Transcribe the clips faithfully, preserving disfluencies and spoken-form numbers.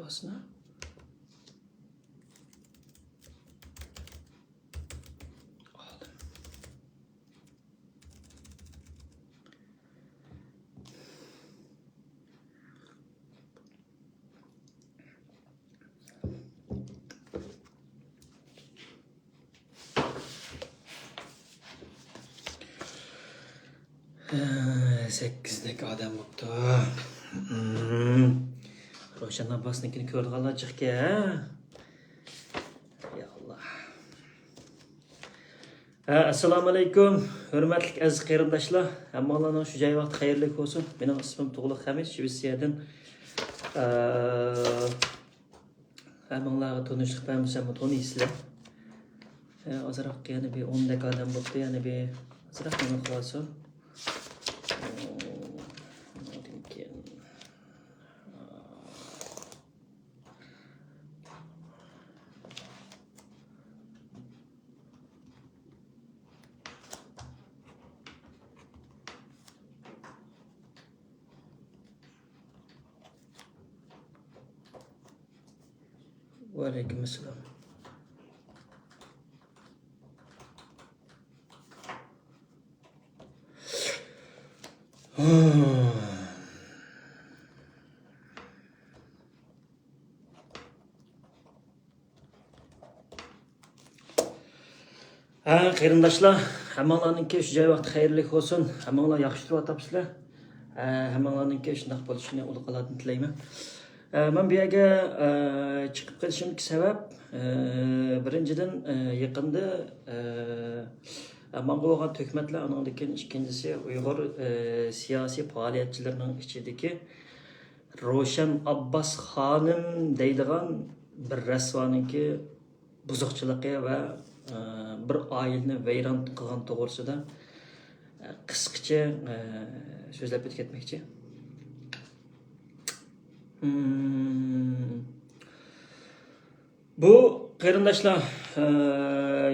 باسنا. ئالدىم. ھە، سەككىزدەك ئادەم بوپتۇ. مم. روشەن ئابباسنىڭكىنى كۆرىدىغانلار جىقكەن، ھە؟ يا ئاللا. ھە، ئەسسالامۇئەلەيكۇم، ھۆرمەتلىك ئەزىز قېرىنداشلار. ھەممىڭلارنىڭ شۇ جاي ۋاقتى خەيرلىك بولسۇن. مېنىڭ ئىسمىم تۇغلۇق خەمىت، شىۋېتسىيەدىن. ئە، ھەممىڭلارغا تونۇشلۇق بەرمىسەممۇ تونۇيسىلەر. ئە، ئازراق يەنە بىر ئوندەك ئادەم بوپتۇ، يەنە بىر ئازراق نېمە قىلىۋالسۇن. ئۇنىڭدىن كېيىن، ۋەئەلەيكۇم ئەسسالام. ھە، قېرىنداشلار، ھەممىڭلارنىڭكى شۇ جاي ۋاقتى خەيرلىك بولسۇن. ھەممىڭلار ياخشى تۇرۇۋاتامسىلەر؟ ھە، ھەممىڭلارنىڭكى شۇنداق بولۇشىنى ئۇلۇغ ئاللادىن تىلەيمەن. ئە، مەن بۇ يەرگە، ئە، چىقىپ قېلىشىمدىكى سەۋەب، ئە، بىرىنچىدىن، ئە، يېقىندا، ئە، ماڭا بولغان تۆھمەتلەر، ئانىڭدىن كېيىن ئىككىنچىسى ئۇيغۇر، ئە، سىياسىي پائالىيەتچىلىرىنىڭ ئىچىدىكى روشەن ئابباس خانىم دەيدىغان بىر رەسۋانىڭكى بۇزۇقچىلىقى ۋە، ئە، بىر ئائىلىنى ۋەيران قىلغان توغرىسىدا، ئە، قىسقىچە، ئە، سۆزلەپ ئۆتۈپ كەتمەكچى. مم. بۇ قېرىنداشلار، ئە،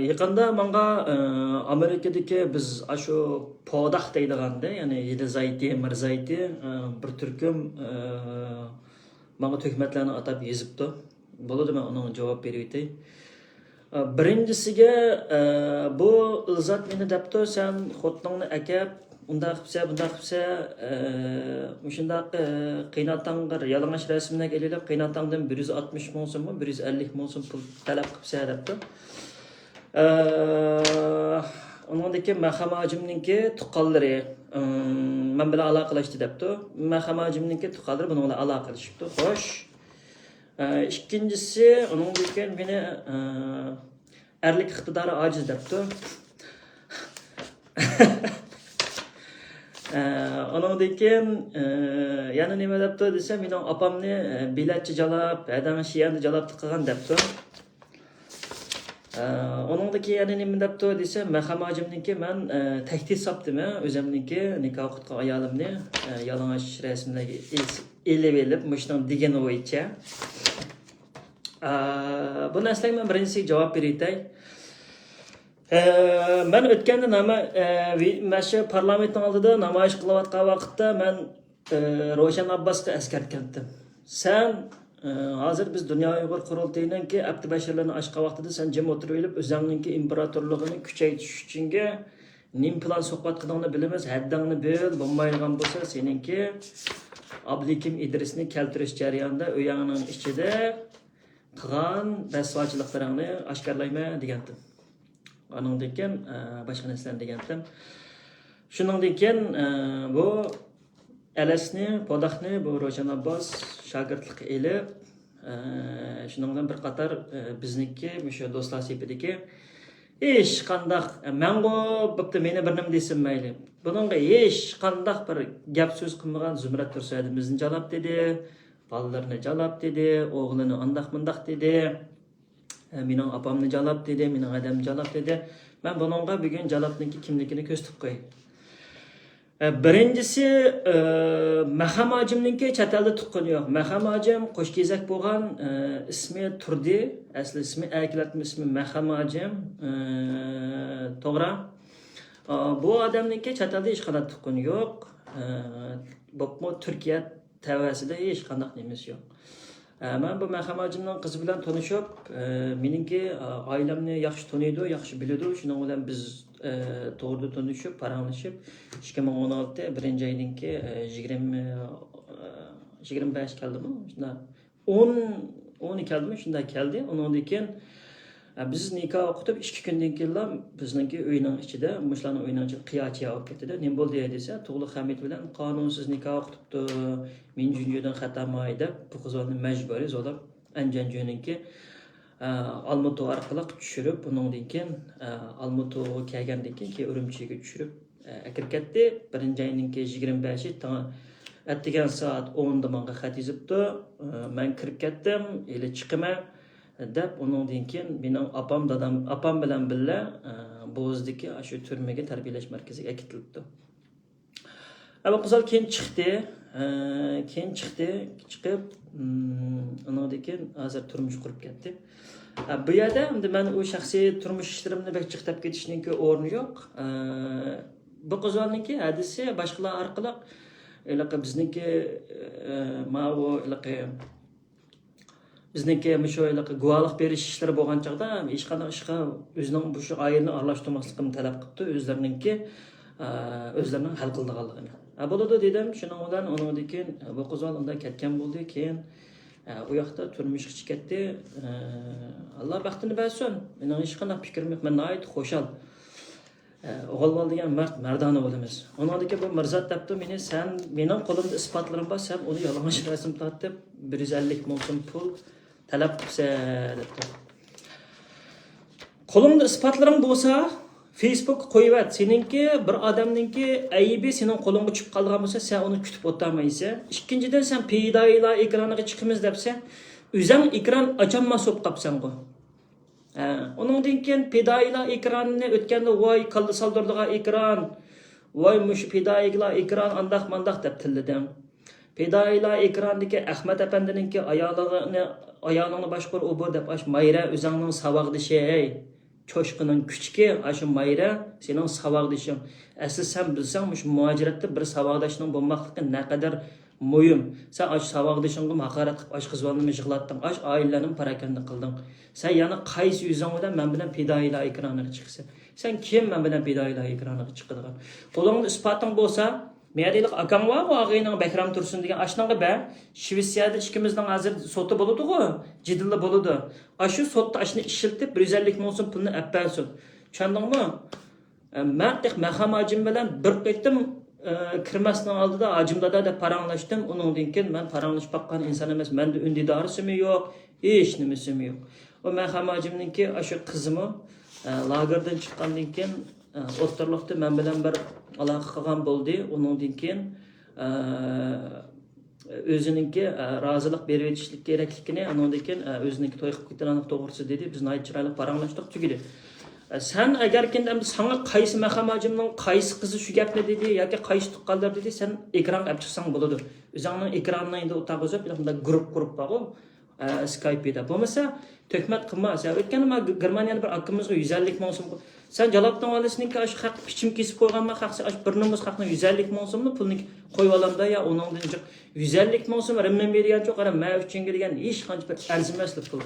يېقىندا ماڭا، ئە، ئامېرىكىدىكى بىز ئاشۇ پوداخ دەيدىغاندا، يەنى يېلى زايتى، مىر زايتى، ئە، بىر تۈركۈم، ئە، ماڭا تۆھمەتلەرنى ئاتاپ يېزىپتۇ. بولىدۇ، مەن ئۇنىڭغا جاۋاب بېرىۋېتەي. ئە، بىرىنچىسىگە، ئە، بۇ ئىلزات مېنى دەپتۇ، سەن خوتۇنۇڭنى ئەكەپ، ئۇنداق قىپسە، بۇنداق قىپسە، ئە، مۇشۇنداق، ئە، قېيىنئاتاڭغا يالىڭاچ رەسىملەرگە ئېلىۋېلىپ، قېيىنئاتاڭدىن بىر يۈز ئاتمىش مىڭ سوممۇ، بىر يۈز ئەللىك مىڭ سوم پۇل تەلەپ قىپسە دەپتۇ. ئە، ئۇنىڭدىن كېيىن مەخەم ھاجىمنىڭكى تۇغقانلىرى، ئىم، مەن بىلەن ئالاقىلەشتى دەپتۇ. مەخەم ھاجىمنىڭكى تۇغقانلىرى بۇنىڭ بىلەن ئالاقىلىشىپتۇ. خوش. ئە، ئىككىنچىسى، ئۇنىڭدىن كېيىن مېنى، ئە، ئەرلىك ئىقتىدارى ئاجىز دەپتۇ. ئە، ئۇنىڭدىن كېيىن، ئە، يەنە نېمە دەپتۇ دېسە، مېنىڭ ئاپامنى، ئە، بېلەتچى جالاپ، ھەدەڭ شىئەندە جالاپتۇ قىلغان دەپتۇ. ئە، ئۇنىڭدىن كېيىن يەنە نېمە دەپتۇ دېسە، مەخەم ھاجىمنىڭكى مەن، ئە، تەھدىت ساپتىمەن ئۆزەمنىڭكى نىكاھ ئوقۇتقان ئايالىمنى، ئە، يالىڭاچ رەسىملەرگە ئېس-، ئېلىۋېلىپ، مۇشۇنىڭ دېگىنى بويىچە. ئە، بۇ نەرسىلەرگە مەن بىرىنچىسىگە جاۋاب بېرىۋېتەي. ئە، مەن ئۆتكەندە ناما-، ئە، ۋى-، مەشۇ پارلامېنتنىڭ ئالدىدا نامايىش قىلىۋاتقان ۋاقىتتا مەن، ئە، روشەن ئابباسقا ئەسكەرتكەنتىم. سەن، ئە، ھازىر بىز دۇنيا ئۇيغۇر قۇرۇلتىيىنىڭكى ئەپتى بەشىرلىرىنى ئاچقان ۋاقتىدا سەن جىم ئولتۇرۇۋېلىپ، ئۆزۈڭنىڭكى ئىمپېراتورلۇقىنى كۈچەيتىش ئۈچۈنگە نېمە پىلان سوقۇۋاتقىنىڭنى بىلىمىز، ھەددىڭنى بىل، بولمايدىغان بولسا سېنىڭكى ئابلىكىم ئىدرىسنى كەلتۈرۈش جەريانىدا ئۆيۈڭنىڭ ئىچىدە قىلغان رەسۋاچىلىقلىرىڭنى ئاشكارىلايمەن دېگەنتىم. ئانىڭدىن كېيىن، ئە، باشقا نەرسىلەرنى دېگەنتىم. شۇنىڭدىن كېيىن، ئە، بۇ ئەلەسنى، پوداخنى بۇ روشەن ئابباس شاگىرتلىققا ئېلىپ، ئە، شۇنىڭ بىلەن بىر قاتار، ئە، بىزنىڭكى مۇشۇ دوستلار سېپىدىكى ھېچقانداق، ئە، مەنغۇ بوپتۇ، مېنى بىر نېمە دېسۇن مەيلى. بۇنىڭغا ھېچقانداق بىر گەپ سۆز قىلمىغان زۇمرەت تۇرسۇنىدىمىزنى جالاپ دېدى، بالىلىرىنى جالاپ دېدى، ئوغلىنى ئانداق مۇنداق دېدى. ئە، مېنىڭ ئاپامنى جالاپ دېدى، مېنىڭ ھەدەمنى جالاپ دېدى. مەن بۇنىڭغا بۈگۈن جالاپنىڭكى كىملىكىنى كۆرسىتىپ قوياي. ئە، بىرىنچىسى، ئە، مەخەم ھاجىمنىڭكى چەت ئەلدە تۇغقىنى يوق. مەخەم ھاجىم قوشكېزەك بولغان، ئە، ئىسمى تۇردى. ئەسلى ئىسمى، ئەكېلەتمە ئىسمى مەخەم ھاجىم، ئە، توغرا. ئە، بۇ ئادەمنىڭكى چەت ئەلدە ھېچقانداق تۇغقىنى يوق. ئە، بولۇپمۇ تۈركىيە تەۋەسىدە ھېچقانداق نېمىسى يوق. ئە، مەن بۇ مەخەم ھاجىمنىڭ قىزى بىلەن تونۇشۇپ، ئە، مېنىڭكى، ئە، ئائىلەمنى ياخشى تونۇيدۇ، ياخشى بىلىدۇ. شۇنىڭ بىلەن بىز، ئە، توغرىدا تونۇشۇپ، پاراڭلىشىپ، ئىككى مىڭ ئون ئالتە بىرىنچى ئاينىڭكى، ئە، يىگىرمە، ئە، يىگىرمە بەش كەلدىمۇ؟ شۇنداق. ئون، ئون كەلدىمۇ؟ شۇنداق كەلدى. ئۇنىڭدىن كېيىن، ئە، بىز نىكاھ ئوقۇتۇپ ئىككى كۈندىن كېيىنلا بىزنىڭكى ئۆينىڭ ئىچىدە، مۇشۇلارنىڭ ئۆيىنىڭ ئىچىدە قىياچىيا بولۇپ كەتتى-دە. نېمە بولدى دېسە، تۇغلۇق خەمىت بىلەن قانۇنسىز نىكاھ ئوقۇتۇپتۇ، مىنجۇنجۇدىن خاتا ماي دەپ، بۇ قىزلارنى مەجبۇرىي زورلاپ ئەنجانجۇنىڭكى، ئە، ئالمۇتۇ ئارقىلىق چۈشۈرۈپ، ئۇنىڭدىن كېيىن، ئە، ئالمۇتۇغا كەلگەندىن كېيىن، كېيىن ئۈرۈمچىگە چۈشۈرۈپ، ئە، ئەكىرىپ كەتتى. بىرىنچى ئاينىڭكى يىگىرمە بەشى تاڭ ئەتىگەن سائەت ئوندا ماڭا خەت يېزىپتۇ. ئە، مەن كىرىپ كەتتىم، ھېلى چىقىمەن دەپ، ئۇنىڭدىن كېيىن مېنىڭ ئاپام، دادام، ئاپام بىلەن بىللە، ئە، بوزدىكى ئاشۇ تۈرمىگە، تەربىيەلەش مەركىزىگە ئەكېتىلىپتۇ. ئە، بۇ قىزلار كېيىن چىقتى. ئە، كېيىن چىقتى، چىقىپ، ئىم، ئۇنىڭدىن كېيىن ھازىر تۇرمۇش قۇرۇپ كەتتى. ئە، بۇ يەردە ئەمدى مەن ئۇ شەخسىي تۇرمۇش ئىشلىرىمنى بەك جىق دەپ كېتىشنىڭكى ئورنى يوق. ئە، بۇ قىزلارنىڭكى ھەدىسى باشقىلار ئارقىلىق، ھېلىقى بىزنىڭكى، ئە، ماۋۇ ھېلىقى بىزنىڭكى مۇشۇ ھېلىقى گۇۋاھلىق بېرىش ئىشلىرى بولغان چاغدا ھېچقانداق ئىشقا ئۆزىنىڭ مۇشۇ ئائىلىنى ئارىلاشتۇرماسلىقىنى تەلەپ قىپتۇ، ئۆزلىرىنىڭكى، ئە، ئۆزلىرىنىڭ ھەل قىلىدىغانلىقىنى. ھە، بولىدۇ دېدىم. شۇنىڭ بىلەن ئۇنىڭدىن كېيىن، ئە، بۇ قىز ئۇنداق كەتكەن بولدى. كېيىن، ئە، ئۇ ياقتا تۇرمۇشقا چىقىپ كەتتى. ئە، ئاللا بەختىنى بەرسۇن. مېنىڭ ھېچقانداق پىكرىم يوق. مەن ناھايىتى خۇشال. ئە، ئوغۇل بالا دېگەن مەرد، مەردانە بولىمىز. ئۇنىڭدىن كېيىن بۇ مىرزات دەپتۇ مېنى، سەن مېنىڭ قولۇمدا ئىسپاتلىرىم بار، سەن ئۇنى يالىڭاچ رەسىم تارتىپ، بىر يۈز ئەللىك مىڭ سوم پۇل تەلەپ قىپسەن دەپتۇ. قولۇڭدا ئىسپاتلىرىڭ بولسا، فېيسبۇكقا قويۇۋەت. سېنىڭكى بىر ئادەمنىڭكى ئەيىبى سېنىڭ قولۇڭغا چۈشۈپ قالىدىغان بولسا، سەن ئۇنى كۈتۈپ ئولتۇرمايسەن. ئىككىنچىدىن، سەن پىدائىيلار ئېكرانىغا چىقىمىز دەپسەن، ئۆزەڭ ئېكران ئاچالماس بولۇپ قاپسەنغۇ. ھە، ئۇنىڭدىن كېيىن پىدائىيلار ئېكرانىنى ئۆتكەندە، ۋاي، كاللا سالدۇرىدىغان ئېكران، ۋاي، مۇشۇ پىدائىيلار ئېكران ئانداق مانداق دەپ تىللىدىڭ. پىدائىيلار ئېكرانىدىكى ئەخمەت ئەپەندىنىڭكى ئايالىڭنى، ئايالىڭنى باشقۇر ئۇ بۇ دەپ، ئاش مايرا ئۆزەڭنىڭ ساۋاقدىشى، ھەي، چوشقىنىڭ كۈچۈكى، ئاشۇ مايرا سېنىڭ ساۋاقدىشىڭ. ئەسلى سەن بىلسەڭ، مۇشۇ مۇھاجىرەتتە بىر ساۋاقداشنىڭ بولماقلىقى نەقەدەر مۇھىم. سەن ئاشۇ ساۋاقدىشىڭغىمۇ ھاقارەت قىلىپ، ئاشۇ قىز بالىنىمۇ يىغلاتتىڭ، ئاشۇ ئائىلىلەرنىمۇ پاراكەندە قىلدىڭ. سەن يەنە قايسى يۈزۈڭ بىلەن مەن بىلەن پىدائىيلار ئېكرانىغا چىقىسەن؟ سەن كىم مەن بىلەن پىدائىيلار ئېكرانىغا چىقىدىغان؟ قولۇڭدا ئىسپاتىڭ بولسا، مەيەدە ھېلىقى ئاكاڭ بارغۇ، ئاغىنىڭ بەكرام تۇرسۇن دېگەن، ئاشۇنىڭغا بەر. شىۋېتسىيەدە ئىككىمىزنىڭ ھازىر سوتى بولىدىغۇ، جېدىلى بولىدۇ. ئاشۇ سوتتا ئاشۇنى ئىشلىتىپ، بىر يۈز ئەللىك مىڭ سوم پۇلنى ئەپ بەرسۇن. چۈشەندىڭمۇ؟ ئە، مەن تېخى مەخەم ھاجىم بىلەن بىر قېتىم، ئە، كىرمەسنىڭ ئالدىدا ھاجىم دادا دەپ پاراڭلاشتىم. ئۇنىڭدىن كېيىن مەن پاراڭلىشىپ باققان ئىنسان ئەمەس. مەندە ئۈندىدارىسىمۇ يوق، ھېچ نېمىسىمۇ يوق. ئۇ مەخەم ھاجىمنىڭكى ئاشۇ قىزىمۇ، ئە، لاگېردىن چىققاندىن كېيىن، ئە، ئوتتۇرىلىقتا مەن بىلەن بىر ئالاقە قىلغان بولدى. ئۇنىڭدىن كېيىن، ئە، ئۆزىنىڭكى، ئە، رازىلىق بېرىۋېتىشلىك كېرەكلىكىنى، ئۇنىڭدىن كېيىن، ئە، ئۆزىنىڭكى توي قىلىپ كېتىدىغانلىق توغرىسىدا دېدى. بىز ناھايىتى چىرايلىق پاراڭلاشتۇق، تۈگىدى. ئە، سەن ئەگەركىن ئەمدى ساڭا قايسى مەخەم ھاجىمنىڭ قايسى قىزى شۇ گەپنى دېدى ياكى قايسى تۇغقانلار دېدى، سەن ئېكرانغا ئەپ چىقساڭ بولىدۇ. ئۆزۈڭنىڭ ئېكرانىنى ئەمدى ئوتتۇرىغا قويۇپ، مۇنداق گۇرۇپ، گۇرۇپ بارغۇ. ئە، سكايپىدا. بولمىسا، تۆھمەت قىلما. سەن ئۆتكەندە مانا گېرمانىيەدە بىر ئاكىمىزغا يۈز ئەللىك مىڭ سوم قوي-، سەن جالاپتىڭ ئالىسىنىڭكى ئاشۇ خەق پىچىم كېسىپ قويغانما، خەق ئاشۇ بىر نومۇس خەقنىڭ يۈز ئەللىك مىڭ سومنى پۇلنى قويۇۋالامدا يا ئۇنىڭدىن جىق يۈز ئەللىك مىڭ سوم رېمنېنبى دېگەنچۇ، قارا، مەن ئۈچۈن دېگەن ھېچقانچە بىر ئەرزىمەسلىك پۇل.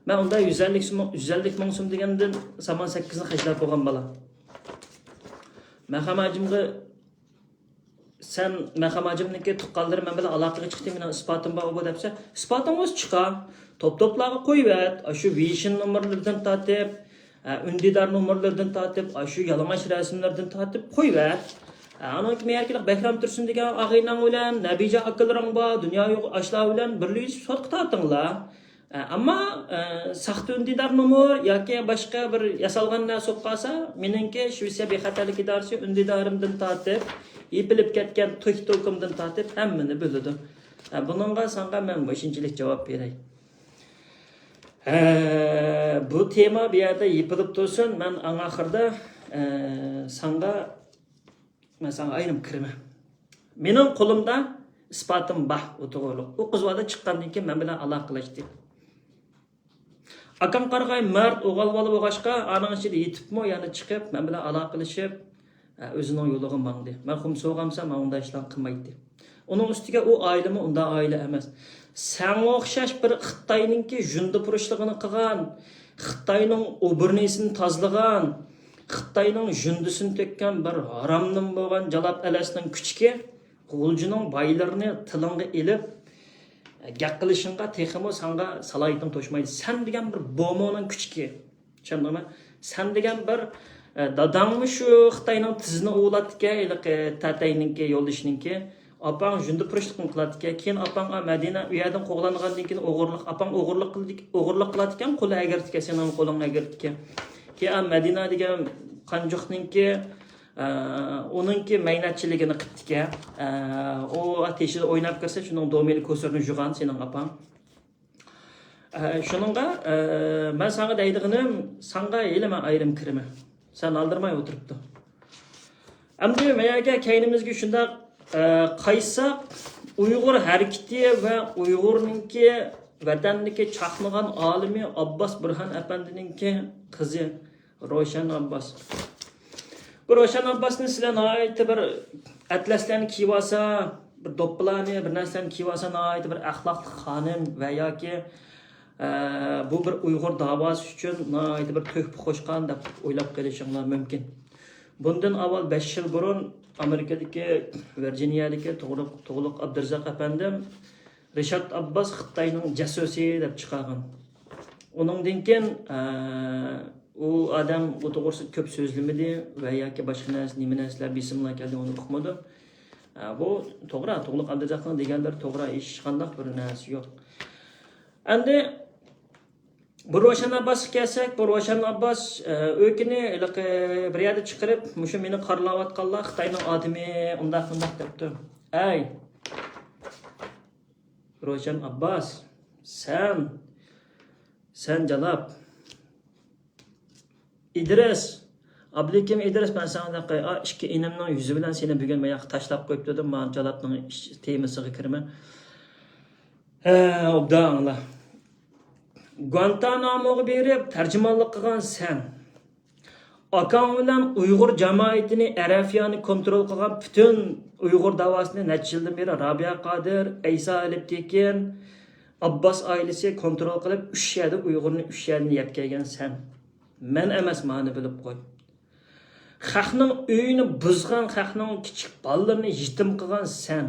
مەن ئۇندا يۈز ئەللىك سوم، يۈز ئەللىك مىڭ سوم دېگەندىن سامان سەككىزنى خەجلەپ بولغان بالا. مەخەم ھاجىمغا سەن مەخەم ھاجىمنىڭكى تۇغقانلىرى مەن بىلەن ئالاقىگە چىقتى، مېنىڭ ئىسپاتىم بار ئۇ بۇ دەپسە، ئىسپاتىڭ بولسا چىقار. توپ-توپلارغا قويۇۋەت. ئاشۇ ۋېيشىن نومۇرلىرىدىن تارتىپ، ئە، ئۈندىدار نومۇرلىرىدىن تارتىپ، ئاشۇ يالىڭاچ رەسىملىرىدىن تارتىپ قويۇۋەت. ئە، ئانىڭ كېيىن مەيەركىلىك بەكرەم تۇرسۇن دېگەن ئاغىنەڭ بىلەن، نەبىجان ئاكىلىرىڭ بار، دۇنيا يوق ئاشلار بىلەن بىرلىكتە سوتقا تارتىڭلار. ئە، ئەمما، ئە، ساختا ئۈندىدار نومۇر ياكى باشقا بىر ياسالغان نەرسە بولۇپ قالسا، مېنىڭكى شىۋېتسىيە بىخەتەرلىك ئىدارىسى ئۈندىدارىمدىن تارتىپ، يېپىلىپ كەتكەن توك توكۇمدىن تارتىپ ھەممىنى بىلىدۇ. ئە، بۇنىڭغا ساڭا مەن مۇشۇنچىلىك جاۋاب بېرەي. ئە، بۇ تېما بۇ يەردە يېپىلىپ تۇرسۇن. مەن ئەڭ ئاخىرىدا، ئە، ساڭا مەن ساڭا ئايرىم كىرىمەن. مېنىڭ قولۇمدا ئىسپاتىم بار، ئۇ توغرۇلۇق. ئۇ قىز ۋادا چىققاندىن كېيىن مەن بىلەن ئالاقىلەشتى. ئاكاڭ قارىغاي مەرد ئوغۇل بالا بولغاچقا، ئانىڭ ئىچىدە يېتىپمۇ يەنە چىقىپ، مەن بىلەن ئالاقىلىشىپ، ئە، ئۆزىنىڭ يولىغا ماڭدى. مەن خۇم سوغامسا، مەن ئۇنداق ئىشلارنى قىلمايتتى. ئۇنىڭ ئۈستىگە ئۇ ئائىلىمۇ ئۇنداق ئائىلە ئەمەس. ساڭا ئوخشاش بىر خىتاينىڭكى ژۇندىپۇرۇشلۇقىنى قىلغان، خىتاينىڭ ئوبرنىسىنى تازىلىغان، خىتاينىڭ ژۇندىسىنى تۆككەن بىر ھارامنىم بولغان جالاپ ئەلەسنىڭ كۈچۈكى غۇلجىنىڭ بايلىرىنى تىلىڭغا ئېلىپ، گەپ قىلىشىڭغا تېخىمۇ ساڭا سالاھىيىتىڭ توشمايدۇ. سەن دېگەن بىر بومونىڭ كۈچۈكى. چۈشەندىڭمۇ؟ سەن دېگەن بىر، ئە، داداڭمۇ شۇ خىتاينىڭ تىزىنى ئوۋلاتتىكەن، ھېلىقى تەتەينىڭكى، يولدىشىنىڭكى. ئاپاڭ ژۇندىپۇرۇشلۇقنى قىلاتتىكەن. كېيىن ئاپاڭ، ئا، مەدىنە ئۇ يەردىن قوغلانغاندىن كېيىن ئوغرىلىق، ئاپاڭ ئوغرىلىق قىلدى-، ئوغرىلىق قىلاتتىكەن، قولى ئەگەرتىكەن، سېنىڭ قولۇڭنى ئەگەرتىكەن. كېيىن، ئا، مەدىنە دېگەن قانجۇقنىڭكى، ئە، ئۇنىڭكى مەينەتچىلىكىنى قىپتىكەن. ئە، ئۇ تېشىدا ئويناپ كىرسە، شۇنىڭ دومىنى كوسۇرنى جۇغان سېنىڭ ئاپاڭ. ئە، شۇنىڭغا، ئە، مەن ساڭا دەيدىغىنىم، ساڭا ھېلى مەن ئايرىم كىرىمەن. سەن ئالدىرىماي ئولتۇرۇپتۇ. ئەمدى مەيەگە كەينىمىزگە شۇنداق، ئە، قايتساق، ئۇيغۇر ھەرىكىتى ۋە ئۇيغۇرنىڭكى ۋەتەندىكى چاقنىغان ئالىمى ئابباس بۇرھان ئەپەندىنىڭكى قىزى روشەن ئابباس. بۇ روشەن ئابباسنى سىلەر ناھايىتى بىر ئەتلەسلەرنى كىيىۋالسا، بىر دوپپىلارنى، بىر نەرسىلەرنى كىيىۋالسا، ناھايىتى بىر ئەخلاقلىق خانىم ۋە ياكى، ئە، بۇ بىر ئۇيغۇر داۋاسى ئۈچۈن ناھايىتى بىر تۆھپە قوشقان دەپ ئويلاپ قېلىشىڭلار مۇمكىن. بۇندىن ئاۋۋال بەش يىل بۇرۇن ئامېرىكىدىكى ۋىرجىنىيەدىكى تۇغلۇق، تۇغلۇق ئابدۇرزاق ئەپەندىم رىشات ئابباس خىتاينىڭ جاسۇسى دەپ چىقارغان. ئۇنىڭدىن كېيىن، ئە، ئۇ ئادەم بۇ توغرىسىدا كۆپ سۆزلىمىدى ۋە ياكى باشقا نەرسە، نېمە نەرسىلەر بېسىملار كەلدى، ئۇنى ئۇقمىدىم. ئە، بۇ توغرا، تۇغلۇق ئابدۇرزاقنىڭ دېگەنلىرى توغرا، ھېچقانداق بىر نەرسە يوق. ئەمدى بۇ روشەن ئابباسقا كەلسەك، بۇ روشەن ئابباس، ئە، ئۆكىنى ھېلىقى بىر يەردە چىقىرىپ، مۇشۇ مېنى قارىلاۋاتقانلار خىتاينىڭ ئادىمى، ئۇنداق، مۇنداق دەپتۇ. ئەي، روشەن ئابباس، سەن، سەن جالاپ. ئىدرىس، ئابلىكىم ئىدرىس، مەن ساڭا دەپ قوياي، ئا، ئىككى ئىنىمنىڭ يۈزى بىلەن سېنى بۈگۈن ماياققا تاشلاپ قويۇپ تۇردۇم، مانا جالاپنىڭ ئىش-، تېمىسىغا كىرىمەن. ھە، ئوبدان ئاڭلا. گۇانتاناموغا بېرىپ تەرجىمانلىق قىلغان سەن. ئاكاڭ بىلەن ئۇيغۇر جامائىتىنى، ئەرەفىيانى كونترول قىلغان پۈتۈن ئۇيغۇر داۋاسىنى نەچچە يىلدىن بېرى رابىيە قادىر، ئەيسا ئەلپتېكىن، ئابباس ئائىلىسى كونترول قىلىپ، ئۈچ يەردە ئۇيغۇرنى ئۈچ يەردىن يەپ كەلگەن سەن. مەن ئەمەس، مانا بىلىپ قوي. خەقنىڭ ئۆيىنى بۇزغان، خەقنىڭ كىچىك بالىلىرىنى يېتىم قىلغان سەن.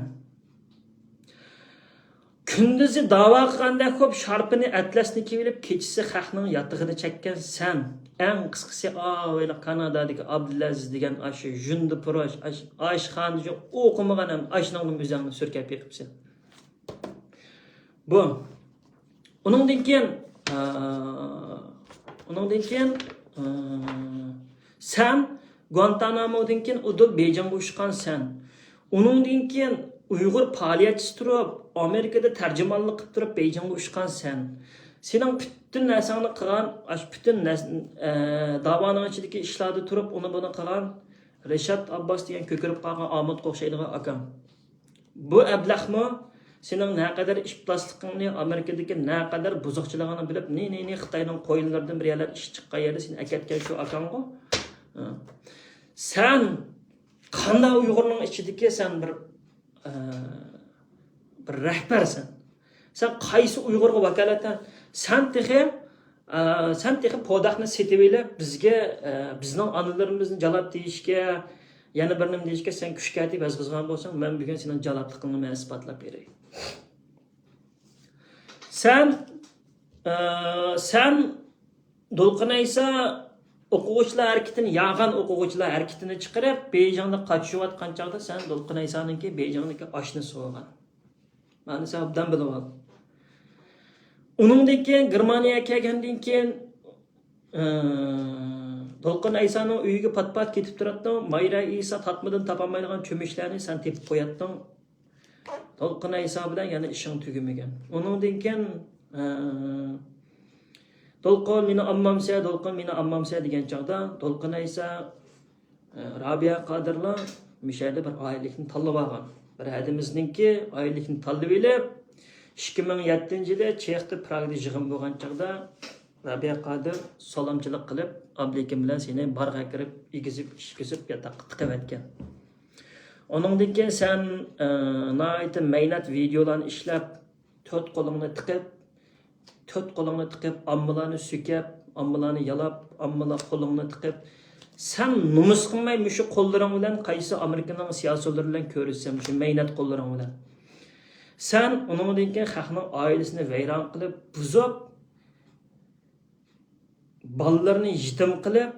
كۈندۈزى داۋا قىلغاندەك بولۇپ، شارپىنى، ئەتلەسنى كىيىۋېلىپ، كېچىسى خەقنىڭ ياتىقىنى چەككەن سەن. ئەڭ قىسقىسى، ئاۋۇ كانادادىكى ئابدۇلئەزىز دېگەن ئاشۇ ژۇندىپۇرۇش، ئاش-، ئاشخانىدا ئوقۇمىغان ھەم ئاشنىڭدىن ئۆزۈڭنى سۈركەپ بېقىپسەن. بۇ. ئۇنىڭدىن كېيىن، ئا، ئۇنىڭدىن كېيىن، ئا، سەن گۇانتانامودىن كېيىن ئۇدۇل بېيجىڭغا ئۇچقان سەن. ئۇنىڭدىن كېيىن ئۇيغۇر پائالىيەتچىسى تۇرۇپ، ئامېرىكىدا تەرجىمانلىق قىلىپ تۇرۇپ بېيجىڭغا ئۇچقان سەن. سېنىڭ پۈتۈن نەرسەڭنى قىلغان، ئاشۇ پۈتۈن نەرس-، ئە، داۋانىڭ ئىچىدىكى ئىشلاردا تۇرۇپ، ئۇنى بۇنى قىلغان رىشات ئابباس دېگەن كۆكىرىپ قالغان ئامۇتقا ئوخشايدىغان ئاكام. بۇ ئەبلەخمۇ سېنىڭ نەقەدەر ئىپلاسلىقىڭنى، ئامېرىكىدىكى نەقەدەر بۇزۇقچىلىقىڭنى بىلىپ، نى، نى، نى، خىتاينىڭ قويۇنلىرىدىن بىر يەرلەر ئىش چىققان يەردە سېنى ئەكەتكەن شۇ ئاكاڭغۇ. ھە. سەن قانداق ئۇيغۇرنىڭ ئىچىدىكى سەن بىر، ئە، بىر رەھبەرسەن. سەن قايسى ئۇيغۇرغا ۋاكالىتەن؟ سەن تېخى، ئە، سەن تېخى پوداقنى سېتىۋېلىپ، بىزگە، ئە، بىزنىڭ ئانىلىرىمىزنى جالاپ دېيىشكە، يەنە بىر نېمە دېيىشكە سەن كۈچ كەتىپ ھەزقىزغان بولساڭ، مەن بۈگۈن سېنىڭ جالاپلىقىڭنى مەن ئىسپاتلاپ بېرەي. سەن، ئە، سەن دولقۇن ئەيسا ئوقۇغۇچىلار ھەرىكىتىنى، ياغان ئوقۇغۇچىلار ھەرىكىتىنى چىقىرىپ، بېيجىڭدا قاچىشىۋاتقان چاغدا سەن دولقۇن ئەيسانىڭكى بېيجىڭدىكى ئاشنىسى بولغان. مانا سەن ئوبدان بىلىۋال. ئۇنىڭدىن كېيىن گېرمانىيەگە كەلگەندىن كېيىن، ئى، دولقۇن ئەيسانىڭ ئۆيىگە پات-پات كېتىپ تۇراتتىڭ. مايرا ئىسا تاتمىدىن تاپالمايدىغان چۆمۈچلەرنى سەن تېپىپ قوياتتىڭ. دولقۇن ئەيسا بىلەن يەنە ئىشىڭ تۈگىمىگەن. ئۇنىڭدىن كېيىن، ئى، دولقۇن مېنى ئالمامسە، دولقۇن مېنى ئالمامسە دېگەن چاغدا، دولقۇن ئەيسا، ئى، رابىيە قادىرلا مۇشۇ يەردە بىر ئائىلىلىكنى تاللىۋالغان. بىر ھەدىمىزنىڭكى ئائىلىلىكنى تاللىۋېلىپ، ئىككى مىڭ يەتتىنچى يىلى چېختا پراگدا يىغىن بولغان چاغدا، رابىيە قادىر سالامچىلىق قىلىپ، ئابلىكىم بىلەن سېنى بارغا كىرىپ، ئېگىزىپ، ئىشكۈزۈپ، ياتاققا تىقىۋەتكەن. ئۇنىڭدىن كېيىن سەن، ئە، ناھايىتى مەينەت ۋىدېئولارنى ئىشلەپ، تۆت قولۇڭنى تىقىپ، تۆت قولۇڭنى تىقىپ، ئاممىلارنى سۆكەپ، ئاممىلارنى يالاپ، ئاممىلار قولۇڭنى تىقىپ، سەن نومۇس قىلماي مۇشۇ قوللىرىڭ بىلەن قايسى ئامېرىكىنىڭ سىياسىيونلىرى بىلەن كۆرۈشسەن، مۇشۇ مەينەت قوللىرىڭ بىلەن. سەن ئۇنىڭدىن كېيىن خەقنىڭ ئائىلىسىنى ۋەيران قىلىپ، بۇزۇپ، بالىلىرىنى يېتىم قىلىپ،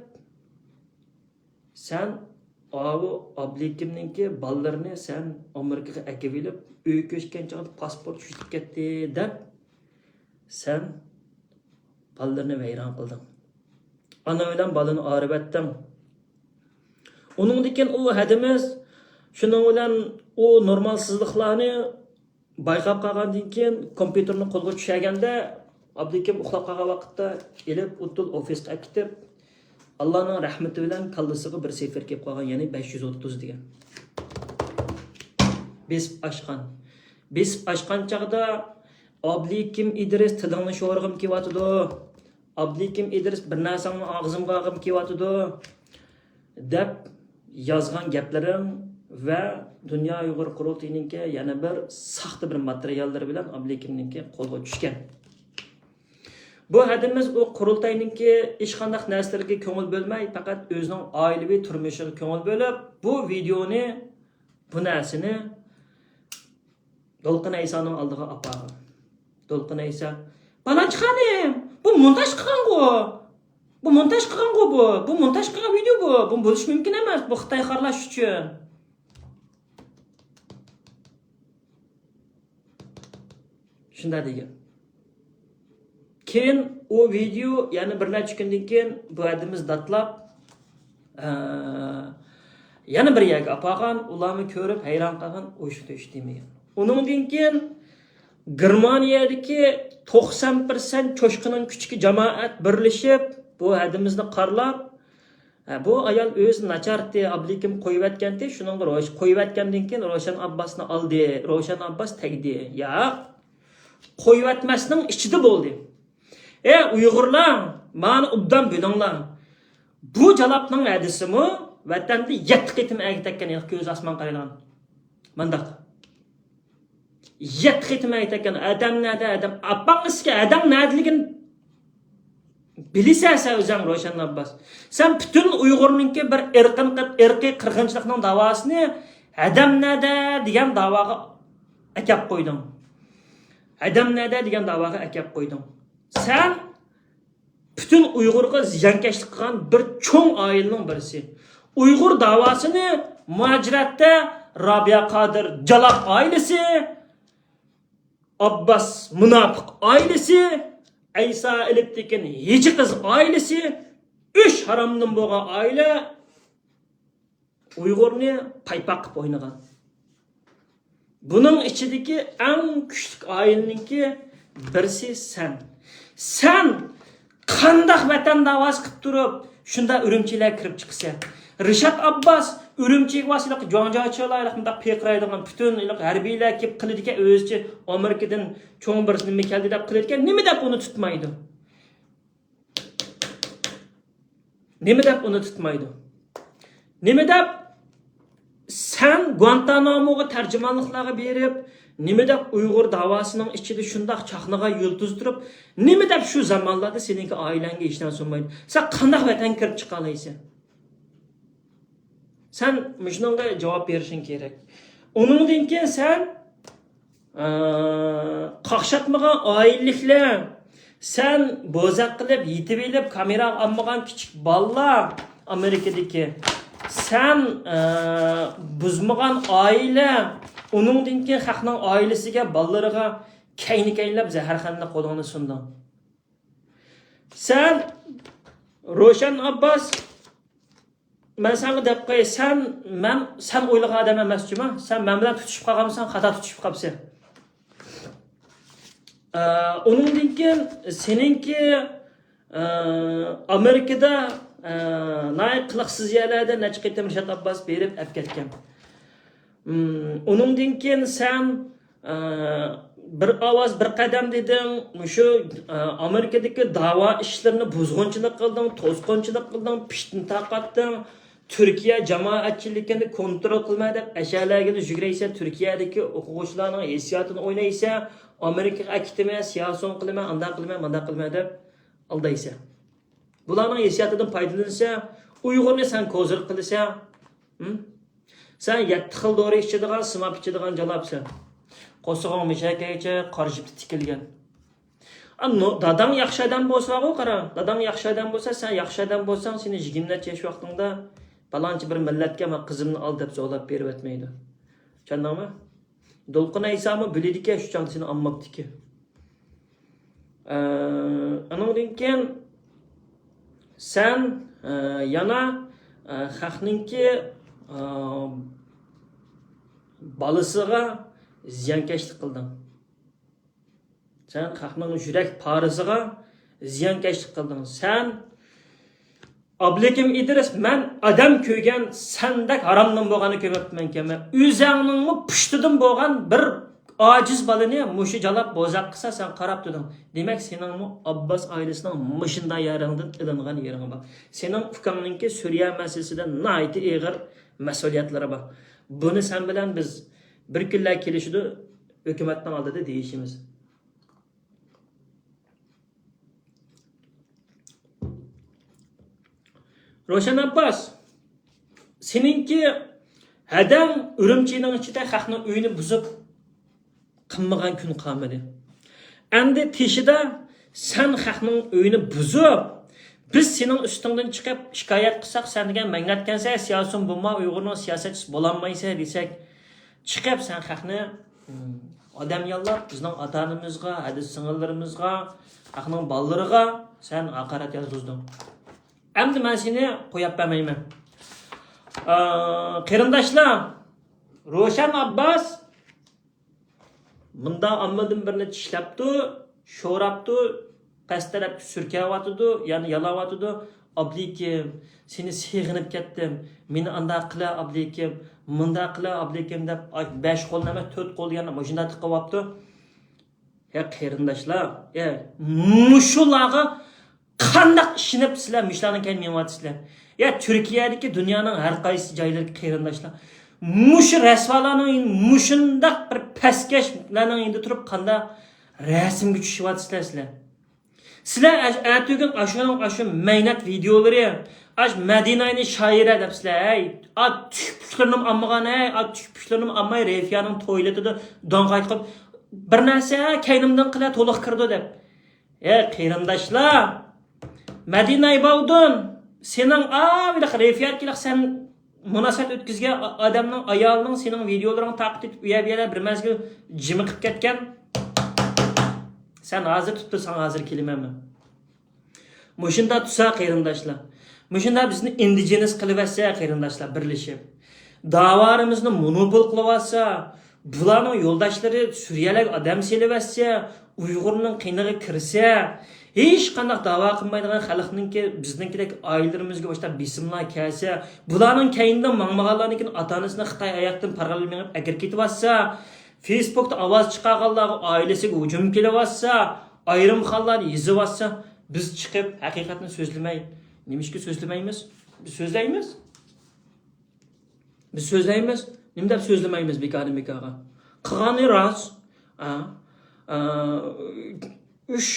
سەن ئاۋۇ ئابلىكىمنىڭكى بالىلىرىنى سەن ئامېرىكىغا ئەكىۋېلىپ، ئۆي كۆچكەن چاغدا پاسپورت چۈشۈپ كەتتى دەپ، سەن بالىلىرىنى ۋەيران قىلدىڭ. ئانا بىلەن بالىنى ئايرىۋەتتىڭ. ئۇنىڭدىن كېيىن ئۇ ھەدىمىز شۇنىڭ بىلەن ئۇ نورمالسىزلىقلارنى بايقاپ قالغاندىن كېيىن، كومپيۇتېرنى قولغا چۈشۈرگەندە، ئابلىكىم ئۇخلاپ قالغان ۋاقىتتا ئېلىپ، ئۇدۇل ئوفىسقا ئەكېتىپ، ئاللانىڭ رەھمىتى بىلەن كاللىسىغا بىر سىفىر كېلىپ قالغان، يەنى بەش يۈز ئوتتۇز دېگەن. بېسىپ ئاچقان. بېسىپ ئاچقان چاغدا، «ئابلىكىم ئىدرىس، تىلىڭنى شورىغۇم كېلىۋاتىدۇ. ئابلىكىم ئىدرىس، بىر نەرسەڭنى ئاغزىمغا ئالغۇم كېلىۋاتىدۇ» دەپ يازغان گەپلىرىم ۋە دۇنيا ئۇيغۇر قۇرۇلتىيىنىڭكى يەنە بىر ساختا بىر ماتېرىياللىرى بىلەن ئابلىكىمنىڭكى قولغا چۈشكەن. بۇ ھەدىمىز ئۇ قۇرۇلتاينىڭكى ھېچقانداق نەرسىلىرىگە كۆڭۈل بۆلمەي، پەقەت ئۆزىنىڭ ئائىلىۋى تۇرمۇشىغا كۆڭۈل بۆلۈپ، بۇ ۋىدېئونى بۇ نەرسىنى دولقۇن ئەيسانىڭ ئالدىغا ئاپارغان. دولقۇن ئەيسا، «پالانچى خانىم، بۇ مونتاژ قىلغانغۇ! بۇ مونتاژ قىلغانغۇ بۇ! بۇ مونتاژ قىلغان ۋىدېو بۇ! بۇ بولۇشى مۇمكىن ئەمەس! بۇ خىتاي خارلاش ئۈچۈن!» شۇنداق دېگەن. كېيىن ئۇ ۋىدېو يەنە بىر نەچچە كۈندىن كېيىن بۇ ھەدىمىز داتلاپ، ئە، يەنە بىر يەرگە ئاپارغان، ئۇلارمۇ كۆرۈپ ھەيران قالغان، ئۇ شۇنداق ئىش دېمىگەن. ئۇنىڭدىن كېيىن گېرمانىيەدىكى توقسان پىرسەنت چوشقىنىڭ كۈچىدىكى جامائەت بىرلىشىپ بۇ ھەدىمىزنى قارىلاپ، ھە، بۇ ئايال ئۆزى ناچارتى، ئابلىكىم قويۇۋەتكەنتى، شۇنىڭغا روش-، قويۇۋەتكەندىن كېيىن روشەن ئابباسنى ئالدى، روشەن ئابباس تەگدى. ياق، قويۇۋەتمەسنىڭ ئىچىدە بولدى. ئەي ئۇيغۇرلار، مانا ئوبدان بىلىڭلار. بۇ جالاپنىڭ ھەدىسىمۇ ۋەتەندە يەتتە قېتىم ئەگىپ تەگكەن، كۆز ئاسمان قارايدىغان. مانداق. يەتتە قېتىم ئەگىپ تەگكەن. ئادەم نەدە، ئادەم ئاپاڭ ئىسكە، ئادەم نەدىلىكىنى بىلىسەن سەن ئۆزۈڭ، روشەن ئابباس. سەن پۈتۈن ئۇيغۇرنىڭكى بىر ئىرقىن-، ئىرقىي قىرغىنچىلىقنىڭ داۋاسىنى ئادەم نەدە دېگەن داۋاغا ئەكەپ قويدۇڭ. ئادەم نەدە دېگەن داۋاغا ئەكەپ قويدۇڭ. سەن پۈتۈن ئۇيغۇرغا زىيانكەشلىك قىلغان بىر چوڭ ئائىلىنىڭ بىرسى. ئۇيغۇر داۋاسىنى مۇھاجىرەتتە رابىيە قادىر جالاپ ئائىلىسى، ئابباس مۇناپىق ئائىلىسى، ئەيسا ئېلىپتېكىن ھېجى قىز ئائىلىسى، ئۈچ ھارامدىن بولغان ئائىلە ئۇيغۇرنى پايپاق قىلىپ ئوينىغان. بۇنىڭ ئىچىدىكى ئەڭ كۈچلۈك ئائىلىنىڭكى بىرسى سەن. سەن قانداق ۋەتەن داۋاسى قىلىپ تۇرۇپ، شۇنداق ئۈرۈمچىلەرگە كىرىپ چىقىسەن؟ رىشات ئابباس ئۈرۈمچىگە بارسا، جۇاڭجاچىلار، مۇنداق پىرقىرايدىغان، پۈتۈن ھەربىيلەر كېلىپ قىلىدىكەن، ئۆزىچە ئامېرىكىدىن چوڭ بىر نېمە كەلدى دەپ قىلىدىكەن. نېمە دەپ ئۇنى تۇتمايدۇ؟ نېمە دەپ ئۇنى تۇتمايدۇ؟ نېمە دەپ سەن گۇانتاناموغا تەرجىمانلىقلارغا بېرىپ، نېمە دەپ ئۇيغۇر داۋاسىنىڭ ئىچىدە شۇنداق چاقنىغان يۇلتۇز تۇرۇپ، نېمە دەپ شۇ زامانلاردا سېنىڭكى ئائىلەڭگە ھېچ نەرسە بولمايدۇ؟ سەن قانداق ۋەتەنگە كىرىپ چىقالايسەن؟ سەن مۇشۇنىڭغا جاۋاب بېرىشىڭ كېرەك. ئۇنىڭدىن كېيىن سەن، ئە، قاقشاتمىغان ئائىلىلىكلەر، سەن بوزەك قىلىپ، يېتىۋېلىپ، كامېراغا ئالمىغان كىچىك بالىلار ئامېرىكىدىكى، سەن، ئە، بۇزمىغان ئائىلە، ئۇنىڭدىن كېيىن خەقنىڭ ئائىلىسىگە، بالىلىرىغا كەينى-كەينىلەپ زەھەرخانىدا قولۇڭنى سۇندۇڭ. سەن، روشەن ئابباس، مەن ساڭا دەپ قوياي، سەن، مەن، سەن ئويلىغان ئادەم ئەمەس جۇما. سەن مەن بىلەن تۇتۇشۇپ قالغانمىسەن، خاتا تۇتۇشۇپ قاپسەن. ئە، ئۇنىڭدىن كېيىن سېنىڭكى، ئە، ئامېرىكىدا، ئە، ناھايىتى قىلىقسىز يەرلەردە نەچچە قېتىم رىشات ئابباس بېرىپ ئەپ كەتكەن. مم، ئۇنىڭدىن كېيىن سەن، ئە، بىر ئاۋاز، بىر قەدەم دېدىڭ، مۇشۇ، ئە، ئامېرىكىدىكى داۋا ئىشلىرىنى بۇزغۇنچىلىق قىلدىڭ، توسقۇنچىلىق قىلدىڭ، پىتنە تارقاتتىڭ، تۈركىيە جامائەتچىلىكىنى كونترول قىلىمەن دەپ ئەشەلەرگىلا يۈگۈرەيسەن، تۈركىيەدىكى ئوقۇغۇچىلارنىڭ ھېسسىياتىنى ئوينايسەن، ئامېرىكىغا ئەكېتىمەن، سىياسىيون قىلىمەن، ئانداق قىلىمەن، مانداق قىلىمەن دەپ ئالدايسەن. بۇلارنىڭ ھېسسىياتىدىن پايدىلىنىسەن، ئۇيغۇرنى سەن كوزىر قىلىسەن. ھىم؟ سەن يەتتە خىل دورا ئىچىدىغان، سىماپ ئىچىدىغان جالاپسەن. قورسىقىڭ مۈشەكەيچە، قارا جىپتا تىكىلگەن. ئا، نو-، داداڭ ياخشى ئادەم بولسىغۇ قارا. داداڭ ياخشى ئادەم بولسا، سەن ياخشى ئادەم بولساڭ، سېنى يىگىرمە نەچچە ياش ۋاقتىڭدا پالانچى بىر مىللەتكە مانا قىزىمنى ئال دەپ زورلاپ بېرىۋەتمەيدۇ. چۈشەندىڭمۇ؟ دولقۇن ئەيسامۇ بىلىدىكەن شۇ چاغدا سېنى ئالماپتىكەن. ئە، ئۇنىڭدىن كېيىن سەن، ئە، يەنە، ئە، خەقنىڭكى، ئە، بالىسىغا زىيانكەشلىك قىلدىڭ. سەن خەقنىڭ يۈرەك پارىسىغا زىيانكەشلىك قىلدىڭ. سەن، ئابلىكىم ئىدرىس، مەن ئادەم كۆرگەن سەندەك ھارامدىن بولغاننى كۆرمەپتىمەنكەن. مەن ئۆزەڭنىڭمۇ پۇشتىدىن بولغان بىر ئاجىز بالىنى مۇشۇ جالاپ بوزەك قىلسا سەن قاراپ تۇردۇڭ. دېمەك، سېنىڭمۇ ئابباس ئائىلىسىنىڭ مۇشۇنداق يېرىڭدىن ئېلىنغان يېرىڭ بار. سېنىڭ ئۇكاڭنىڭكى سۈرىيە مەسىلىسىدە ناھايىتى ئېغىر مەسئۇلىيەتلىرى بار. بۇنى سەن بىلەن بىز بىر كۈنلەر كېلىشىدۇ، ھۆكۈمەتنىڭ ئالدىدا دېيىشىمىز. روشەن ئابباس، سېنىڭكى ھەدەڭ ئۈرۈمچىنىڭ ئىچىدە خەقنىڭ ئۆيىنى بۇزۇپ قىلمىغان كۈن قالمىدى. ئەمدى تېشىدا سەن خەقنىڭ ئۆيىنى بۇزۇپ، بىز سېنىڭ ئۈستۈڭدىن چىقىپ شىكايەت قىلساق، سەن دېگەن مەڭگەتكەنسەن، سىياسىيون بولما، ئۇيغۇرنىڭ سىياسەتچىسى بولالمايسەن دېسەك، چىقىپ سەن خەقنى، ئادەم ياللاپ، بىزنىڭ ئاتا-ئانىمىزغا، ھەدە سىڭىللىرىمىزغا، خەقنىڭ بالىلىرىغا سەن ھاقارەت يازغۇزدۇڭ. ئەمدى مەن سېنى قويۇپ بەرمەيمەن. ئا، قېرىنداشلار، روشەن ئابباس مۇندا ئاممىدىن بىرنى چىشلەپتۇ، شوراپتۇ، پەس تەرەپكە سۈركەۋاتىدۇ، يەنى يالاۋاتىدۇ. ئابلىكىم، سېنى سېغىنىپ كەتتىم. مېنى ئانداق قىلە ئابلىكىم، مۇنداق قىلە ئابلىكىم دەپ، ئاي، بەش قولنى ئەمەس، تۆت قولنى يەنە مۇشۇنداق تىقىۋاپتۇ. يا قېرىنداشلار، يا مۇشۇلارغا قانداق ئىشىنىپ سىلەر مۇشۇلارنىڭ كەينىدىن مېڭىۋاتىسىلەر؟ يا تۈركىيەدىكى دۇنيانىڭ ھەر قايسى جايلىرىدىكى قېرىنداشلار، مۇشۇ رەسۋالارنىڭ، مۇشۇنداق بىر پەسكەشلەرنىڭ يېنىدا تۇرۇپ قانداق رەسىمگە چۈشۈۋاتىسىلەر سىلەر؟ سىلەر ئەش-، ئەتىگۈن ئاشۇنىڭ ئاشۇ مەينەت ۋىدىيولىرى، ئاش مەدىنەنى شائىرە دەپسىلەر، ھەي، ئا تۈك پۇشلىرىنىمۇ ئالمىغان، ھەي، ئا تۈك پۇشلىرىنىمۇ ئالماي رەفىيانىڭ تويلىتىدا داڭ قايتقۇپ، بىر نەرسە كەينىمدىن قىلە تولۇق كىرىدۇ دەپ. ھەي، قېرىنداشلار، مەدىنە ئىباۋدۇن، سېنىڭ ئاۋىلىق رەفىيەتكىلىق سەن مۇناسىۋەت ئۆتكۈزگەن ئا-، ئادەمنىڭ ئايالىنىڭ سېنىڭ ۋىدىيولىرىڭنى تارقىتىپ، ئۇ يەر بۇ يەردە بىر مەزگىل جىمىقىپ كەتكەن. سەن ھازىر تۇتتۇرساڭ ھازىر كېلىمەنمەن. مۇشۇنداق تۇرسا قېرىنداشلار، مۇشۇنداق بىزنى ئىندىجېنىس قىلىۋەتسە قېرىنداشلار بىرلىشىپ، داۋالىرىمىزنى مونوپول قىلىۋاتسا، بۇلارنىڭ يولداشلىرى سۈرىيەلەرگە ئادەم سېلىۋەتسە، ئۇيغۇرنىڭ قېنىغا كىرسە، ھېچقانداق داۋا قىلمايدىغان خەلقنىڭكى، بىزنىڭكىدەك ئائىلىلىرىمىزگە مۇشۇنداق بېسىملار كەلسە، بۇلارنىڭ كەينىدىن ماڭمىغانلارنىڭكىنى ئاتا-ئانىسىنى خىتاي ئاياقتىن پارغىلى مېڭىپ ئەكىرىپ كېتىۋاتسا، فېيسبۇكتا ئاۋاز چىقارغانلارغا ئائىلىسىگە ھۇجۇم كېلىۋاتسا، ئايرىم خانلارنى يېزىۋاتسا، بىز چىقىپ ھەقىقەتنى سۆزلىمەي، نېمىشقا سۆزلىمەيمىز؟ بىز سۆزلەيمىز. بىز سۆزلەيمىز. نېمە دەپ سۆزلىمەيمىز بىكاردىن بىكارغا؟ قىلغىنى راست. ئا، ئا، ئۈچ،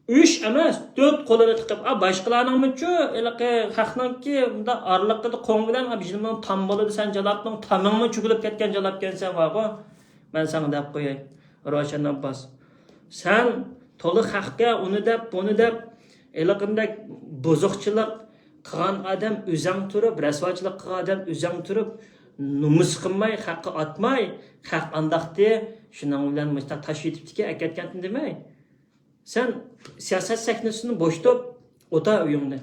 ئۈچ ئەمەس، تۆت قولىنى تىقىپ، ئا، باشقىلارنىڭمۇچۇ ھېلىقى خەقنىڭكى مۇنداق ئارىلىقىدا قوڭ بىلەن، ئا، بىزنىڭ تام بولىدۇ، سەن جالاپنىڭ تامىڭمۇ چۆكۈلۈپ كەتكەن جالاپكەنسەن بارغۇ. مەن ساڭا دەپ قوياي، روشەن ئابباس. سەن تولا خەققە ئۇنى دەپ، بۇنى دەپ، ھېلىقىندەك بۇزۇقچىلىق قىلغان ئادەم ئۆزەڭ تۇرۇپ، رەسۋاچىلىق قىلغان ئادەم ئۆزەڭ تۇرۇپ، نومۇس قىلماي، خەققە ئاتماي، خەق ئانداقتى، شۇنىڭ بىلەن مۇشۇنداق تاش يېتىپتىكەن، ئەكەتكەنتىن دېمەي. سەن سىياسەت سەھنىسىنى بوشىتىپ، ئوتا ئۆيۈڭنى.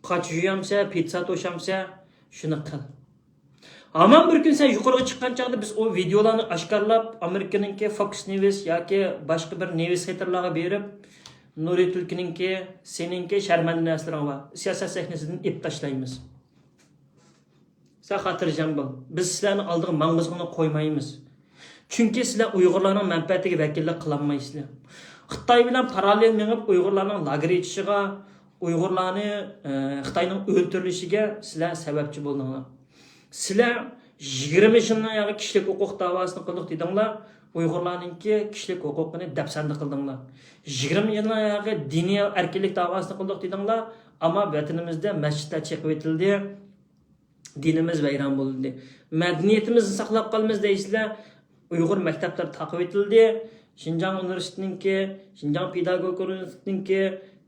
قاچا يۇيامسە، پىتسا توشامسە، شۇنى قىل. ھامان بىر كۈن سەن يۇقىرىغا چىققان چاغدا بىز ئۇ ۋىدىيولارنى ئاشكارىلاپ، ئامېرىكىنىڭكى فوكس نيۇس ياكى باشقا بىر نيۇس سېيتلارغا بېرىپ، نۇرى تۈلكىنىڭكى، سېنىڭكى شەرمەندە نەرسىلىرىڭ بار، سىياسەت سەھنىسىدىن ئېلىپ تاشلايمىز. سەن خاتىرجەم بول. بىز سىلەرنى ئالدىغا ماڭغۇزغىنى قويمايمىز. چۈنكى سىلەر ئۇيغۇرلارنىڭ مەنپەئەتىگە ۋەكىللىك قىلالمايسىلەر. خىتاي بىلەن پاراللېل مېڭىپ، ئۇيغۇرلارنىڭ لاگېر ئېچىشىغا، ئۇيغۇرلارنى، ئە، خىتاينىڭ ئۆلتۈرۈلۈشىگە سىلەر سەۋەبچى بولدۇڭلار. سىلەر يىگىرمە يىلنىڭ ياقى كىشىلىك ھوقۇق داۋاسىنى قىلدۇق دېدىڭلار، ئۇيغۇرلارنىڭكى كىشىلىك ھوقۇقىنى دەپسەندە قىلدىڭلار. يىگىرمە يىلنىڭ ياقى دىنىي ئەركىنلىك داۋاسىنى قىلدۇق دېدىڭلار، ئەمما ۋەتىنىمىزدە مەسچىتلەر چېقىۋېتىلدى. دىنىمىز ۋەيران بولدى. مەدەنىيىتىمىزنى ساقلاپ قالىمىز دەيسىلەر، ئۇيغۇر مەكتەپلىرى تاقىۋېتىلدى. شىنجاڭ ئۇنىۋېرسىتېتىنىڭكى، شىنجاڭ پېداگوگىكا ئۇنىۋېرسىتېتىنىڭكى،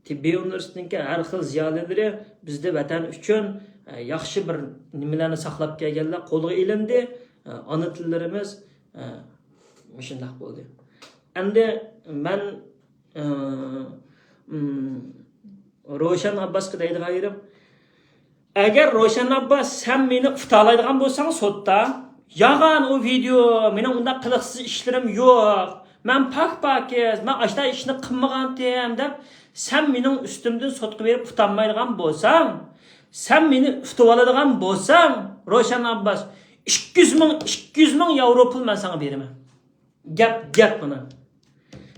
تېببىي ئۇنىۋېرسىتېتىنىڭكى ھەر خىل زىيالىيلىرى بىزدە ۋەتەن ئۈچۈن، ئە، ياخشى بىر نېمىلەرنى ساقلاپ كەلگەنلەر قولغا ئېلىندى. ئە، ئانا تىللىرىمىز، ئە، مۇشۇنداق بولدى. ئەمدى مەن، ئە، ئىم، روشەن ئابباسقا دەيدىغان يېرىم، ئەگەر روشەن ئابباس، سەن مېنى ئۇتالايدىغان بولساڭ سوتتا، يالغان ئۇ ۋىدېئو، مېنىڭ ئۇنداق قىلىقسىز ئىشلىرىم يوق، مەن پاك-پاكىز، مەن ئاشۇنداق ئىشنى قىلمىغانتىم دەپ، سەن مېنىڭ ئۈستۈمدىن سوتقا بېرىپ ئۇتالمايدىغان بولساڭ، سەن مېنى ئۇتۇۋالىدىغان بولساڭ، روشەن ئابباس، ئىككى يۈز مىڭ، ئىككى يۈز مىڭ ياۋرو پۇل مەن ساڭا بېرىمەن. گەپ، گەپ مانا.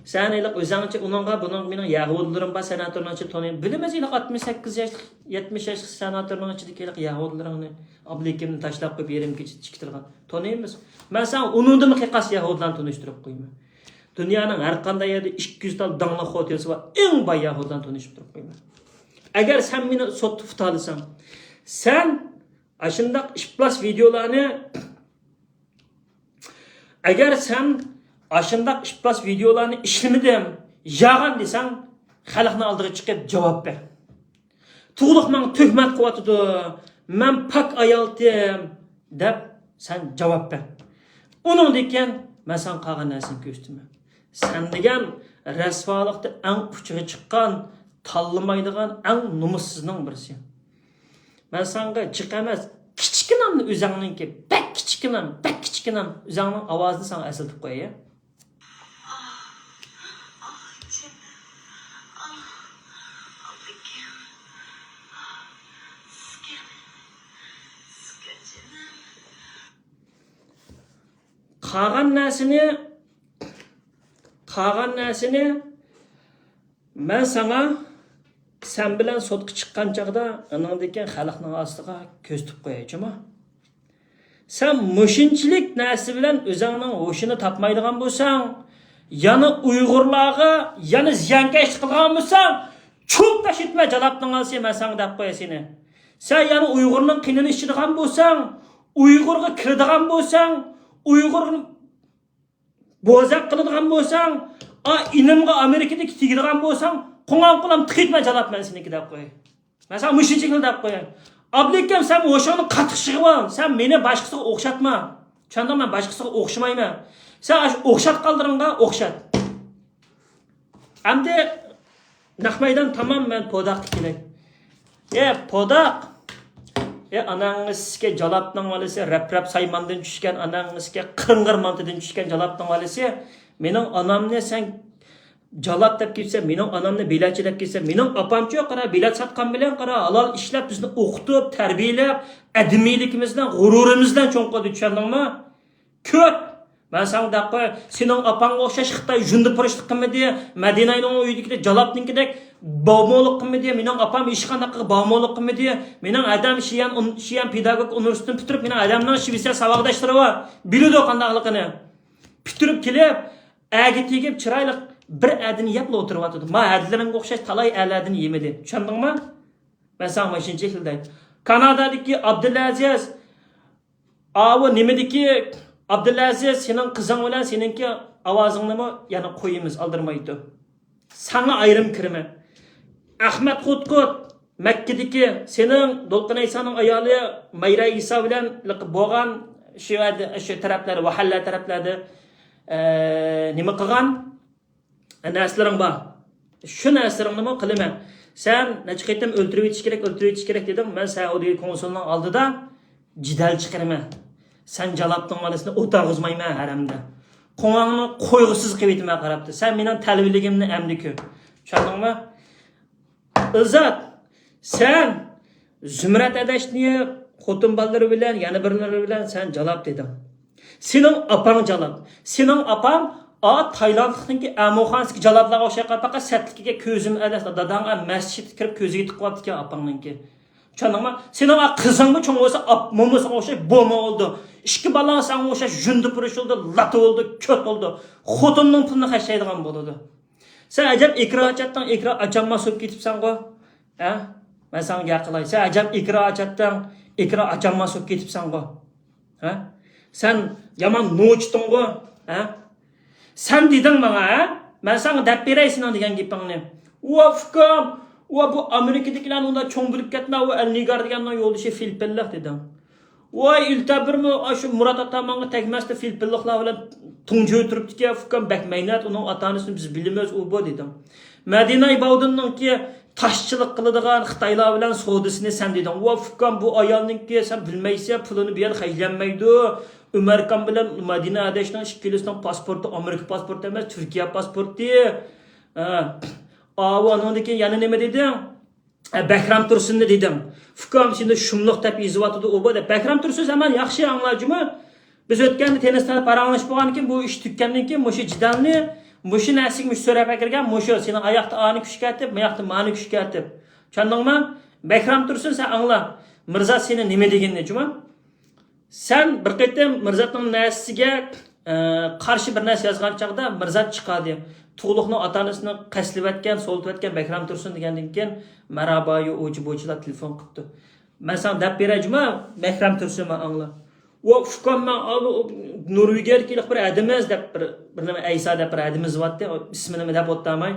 سەن ھېلىقى ئۆزەڭچە ئۇنىڭغا، بۇنىڭغا مېنىڭ يەھۇدىيلىرىم بار، سېناتورنىڭ ئىچىدە تونۇيمەن. بىلىمىز ھېلىقى ئاتمىش سەككىز ياشلىق، يەتمىش ياشلىق سېناتورنىڭ ئىچىدىكى ھېلىقى يەھۇدىيلىرىڭنى، ئابلىكىمنى تاشلاپ قويۇپ، يېرىم كېچىدە چىقىپ كېتىدىغان. تونۇيمىز. مەن ساڭا ئۇنىڭدىنمۇ قىياس يەھۇدىيلارنى تونۇشتۇرۇپ قويىمەن. دۇنيانىڭ ھەر قانداق يەردە ئىككى يۈز تال داڭلىق خوتۇنى بار، ئەڭ باي يەھۇدىيلارنى تونۇشتۇرۇپ قويىمەن. ئەگەر سەن مېنى سوتتا ئۇتالىساڭ، سەن ئاشۇنداق ئىپلاس ۋىدېئولارنى ئەگەر سەن ئاشۇنداق ئىپلاس ۋىدېئولارنى ئىشلىمىدىم، يالغان دېسەڭ، خەلقنىڭ ئالدىغا چىقىپ جاۋاب بەر. تۇغلۇق ماڭا تۆھمەت قىلىۋاتىدۇ، مەن پاك ئايالتىم دەپ سەن جاۋاب بەر. ئۇنىڭدىن كېيىن مەن ساڭا قالغان نەرسىنى كۆرسىتىمەن. سەن دېگەن رەسۋالىقتا ئەڭ ئۇچىغا چىققان، تاللىمايدىغان ئەڭ نومۇسسىزنىڭ بىرسى. مەن ساڭا جىق ئەمەس، كىچىككىنەمنى ئۆزۈڭنىڭكى، بەك كىچىككىنەم، بەك كىچىككىنەم ئۆزۈڭنىڭ ئاۋازىنى ساڭا ئەسلىتىپ قوياي. قالغان نەرسىنى، قالغان نەرسىنى مەن ساڭا، سەن بىلەن سوتقا چىققان چاغدا، ئانىڭدىن كېيىن خەلقنىڭ ئاستىغا كۆرسىتىپ قويايچۇما. سەن مۇشۇنچىلىك نەرسە بىلەن ئۆزۈڭنىڭ ھوشىنى تاپمايدىغان بولساڭ، يەنە ئۇيغۇرلارغا يەنە زىيانكەشلىك قىلغان بولساڭ، چوڭ تاش ئۆتمە جالاپنىڭ ئالسى، مەن ساڭا دەپ قوياي سېنى. سەن يەنە ئۇيغۇرنىڭ قېنىنى ئىچىدىغان بولساڭ، ئۇيغۇرغا كىرىدىغان بولساڭ، ئۇيغۇرنى بوزەك قىلىدىغان بولساڭ، ئا، ئىنىمغا ئامېرىكىدىكى تېگىدىغان بولساڭ، قوڭغان قۇلام تىقىتمە جالاپ مەن سېنىڭكى دەپ قوياي. مەن ساڭا مۇشۇنچىلىكلا دەپ قوياي. ئابلىكىم، سەن ھوشۇڭنى قاتتىق يىغىۋال. سەن مېنى باشقىسىغا ئوخشاتما. چۈشەندىڭ؟ مەن باشقىسىغا ئوخشىمايمەن. سەن ئاشۇ ئوخشاتقانلىرىڭغا ئوخشات. ئەمدى نەق مەيدان تامام، مەن پوداققا كېلەي. ئە، پوداق! ئە، ئاناڭ ئىسكە جالاپنىڭ بالىسى، رەپ-رەپ سايماندىن چۈشكەن، ئاناڭ ئىسكە قىرىڭغىر مانتىدىن چۈشكەن جالاپنىڭ بالىسى. مېنىڭ ئانامنى سەن جالاپ دەپ كېلىسەن، مېنىڭ ئانامنى بېلەتچى دەپ كېلىسەن. مېنىڭ ئاپامچۇ، قارا، بېلەت ساتقان بىلەن، قارا، ھالال ئىشلەپ، بىزنى ئوقۇتۇپ، تەربىيەلەپ، ئادىمىيلىكىمىز بىلەن، غۇرۇرىمىز بىلەن چوڭ قىلدى، چۈشەندىڭمۇ؟ كۆت! مەن ساڭا دەپ قوياي، سېنىڭ ئاپاڭغا ئوخشاش خىتاي ژۇندىپۇرۇشلۇق قىلمىدى، مەدىنەنىڭ ئۆيىدىكىدەك جالاپنىڭكىدەك بابمولۇق قىلمىدى، مېنىڭ ئاپام ھېچقانداق بابمولۇق قىلمىدى، مېنىڭ ئادام شيەن ئۇن-، شيەن پېداگوگىكا ئۇنىۋېرسىتېتىنى پۈتتۈرۈپ، مېنىڭ ئادامنىڭ شىۋېتسىيە ساۋاقداشلىرى بار، بىلىدۇ قانداقلىقىنى. پۈتتۈرۈپ كېلىپ، ئەگە تېگىپ، چىرايلىق بىر ئەدىنى يەپلا ئولتۇرۇۋاتىدۇ. ما ھەدىلىرىڭگە ئوخشاش تالاي ئەلەدىنى يېمىدى. چۈشەندىڭمۇ؟ مەن ساڭا مۇشۇنچە دەي. كانادادىكى ئابدۇلئەزىز، ئاۋۇ نېمىدىكى ئابدۇلئەزىز، سېنىڭ قىزىڭ بىلەن سېنىڭكى ئاۋازىڭنىمۇ يەنە قويىمىز، ئالدىرىمايدۇ. ساڭا ئايرىم كىرىمەن. ئەخمەت قۇتقۇت، مەككىدىكى سېنىڭ دولقۇن ئەيسانىڭ ئايالى مايرا ئىسا بىلەن بولغان شۇ يەردە، شۇ تەرەپلەردە، ۋەھالە تەرەپلەردە، ئە، نېمە قىلغان؟ نەرسىلىرىڭ بار. شۇ نەرسىلىرىڭنىمۇ قىلىمەن. سەن نەچچە قېتىم ئۆلتۈرۈۋېتىش كېرەك، ئۆلتۈرۈۋېتىش كېرەك دېدىڭ. مەن سەئۇدىيە كونسۇلىنىڭ ئالدىدا جېدەل چىقىرىمەن. سەن جالاپنىڭ بالىسىنى ئوتاغۇزمايمەن ھەرەمدە. قوڭاڭنى قويغۇسىز قىلىۋېتىمەن قاراپتۇ. سەن مېنىڭ تەلۋىلىكىمنى ئەمدى كۆر. چۈشەندىڭمۇ؟ ئىززەت، سەن زۇمرەت ئەدەشنى خوتۇن بالىلىرى بىلەن، يەنە بىرلىرى بىلەن سەن جالاپ دېدىڭ. سېنىڭ ئاپاڭ جالاپ. سېنىڭ ئاپاڭ ئا، تايلاندلىقنىڭكى ئەمۇخانسكى جالاپلارغا ئوخشاپ قالىپ، پەقەت سەتلىكىگە كۆزۈم ئەلەس، داداڭ ئا مەسچىتكە كىرىپ كۆزىگە تىقىۋاپتىكەن ئاپاڭنىڭكى. چۈشەندىڭمۇ؟ سېنىڭ ئا قىزىڭمۇ چوڭ بولسا، ئاپ-، مومىسىغا ئوخشاش بوما بولىدۇ. ئىككى بالاڭ ساڭا ئوخشاش ژۇندى پۇرۇش بولىدۇ، لاتا بولىدۇ، كۆت بولىدۇ. خوتۇننىڭ پۇلىنى خەجلەيدىغان بولىدۇ. سەن ئەجەب ئېكران ئاچاتتىڭ، ئېكران ئاچالماس بولۇپ كېتىپسەنغۇ؟ ھە؟ مەن ساڭا گەپ قىلاي. سەن ئەجەب ئېكران ئاچاتتىڭ، ئېكران ئاچالماس بولۇپ كېتىپسەنغۇ؟ ھە؟ سەن يامان نوچىتىڭغۇ؟ ھە؟ سەن دېدىڭ ماڭا، ھە؟ مەن ساڭا دەپ بېرەي سېنىڭ دېگەن گېپىڭنى. ۋا ئۇكام، ۋا بۇ ئامېرىكىدىكىلەرنى ئۇنداق چوڭ بىلىپ كەتمە، ئۇ ئەلنىگار دېگەننىڭ يولدىشى فىلىپپىنلىق دېدىڭ. ۋاي ئىلتەبىرمۇ ئاشۇ مۇرات ئاتامانغا تەگمەستە فىلىپپىنلىقلار بىلەن تۇڭجىۋ تۇرۇپتىكەن، ئۇكام بەك مەينەت، ئۇنىڭ ئاتا ئانىسىنى بىز بىلىمىز، ئۇ بۇ دېدىڭ. مەدىنە باۋدىننىڭكى تاشچىلىق قىلىدىغان خىتايلار بىلەن سودىسىنى سەن دېدىڭ. ۋا ئۇكام، بۇ ئايالنىڭكى سەن بىلمەيسەن، پۇلىنى بۇ يەر خەجلەنمەيدۇ. ئۆمەركان بىلەن مەدىنە ئادەشنىڭ ئىككىلىسىنىڭ پاسپورتى ئامېرىكا پاسپورتى ئەمەس، تۈركىيە پاسپورتى. ھە. ئاۋۇ ئانىڭدىن كېيىن يەنە نېمە دېدىڭ؟ ئە، بەھرام تۇرسۇننى دېدىم. ئۇكام سېنى شۇملۇق دەپ يېزىۋاتىدۇ ئۇ بۇ دەپ. بەھرام تۇرسۇن سەن مانا ياخشى ئاڭلا جۇمۇ. بىز ئۆتكەندە تېنىستان پاراڭلىشىپ بولغاندىن كېيىن بۇ ئىش تۈگىگەندىن كېيىن مۇشۇ جېدەلنى، مۇشۇ نەرسىگە مۇشۇ سۆرەپ ئەكىرگەن، مۇشۇ سېنىڭ ئاياقتا ئانى كۈشكەتىپ، ماياقتا مانى كۈشكەتىپ. چۈشەندىڭمۇ؟ بەھرام تۇرسۇن سەن ئاڭلا. مىرزا سېنى نېمە دېگىنىنى جۇمۇ. سەن بىر قېتىم مىرزاتنىڭ نەرسىسىگە، ئە، قارشى بىر نەرسە يازغان چاغدا مىرزات چىقاردى. تۇغلۇقنىڭ ئاتا-ئانىسىنى قەستلىۋەتكەن، سولىتىۋەتكەن بەھرام تۇرسۇن دېگەندىن كېيىن، مەرھابا، يو، ئوچى بوچىلار تېلېفون قىپتۇ. مەن ساڭا دەپ بېرەي جۇما، بەھرام تۇرسۇن، مانا ئاڭلا. ۋا ئۇكام، مەن ئا، بۇ نورۋېگىيەدىكى بىر ھەدىمىز دەپ بىر، بىر نېمە ئەيسا دەپ بىر ھەدىمىز بارتتى، ئىسمىنى دەپ ئوتتاماي.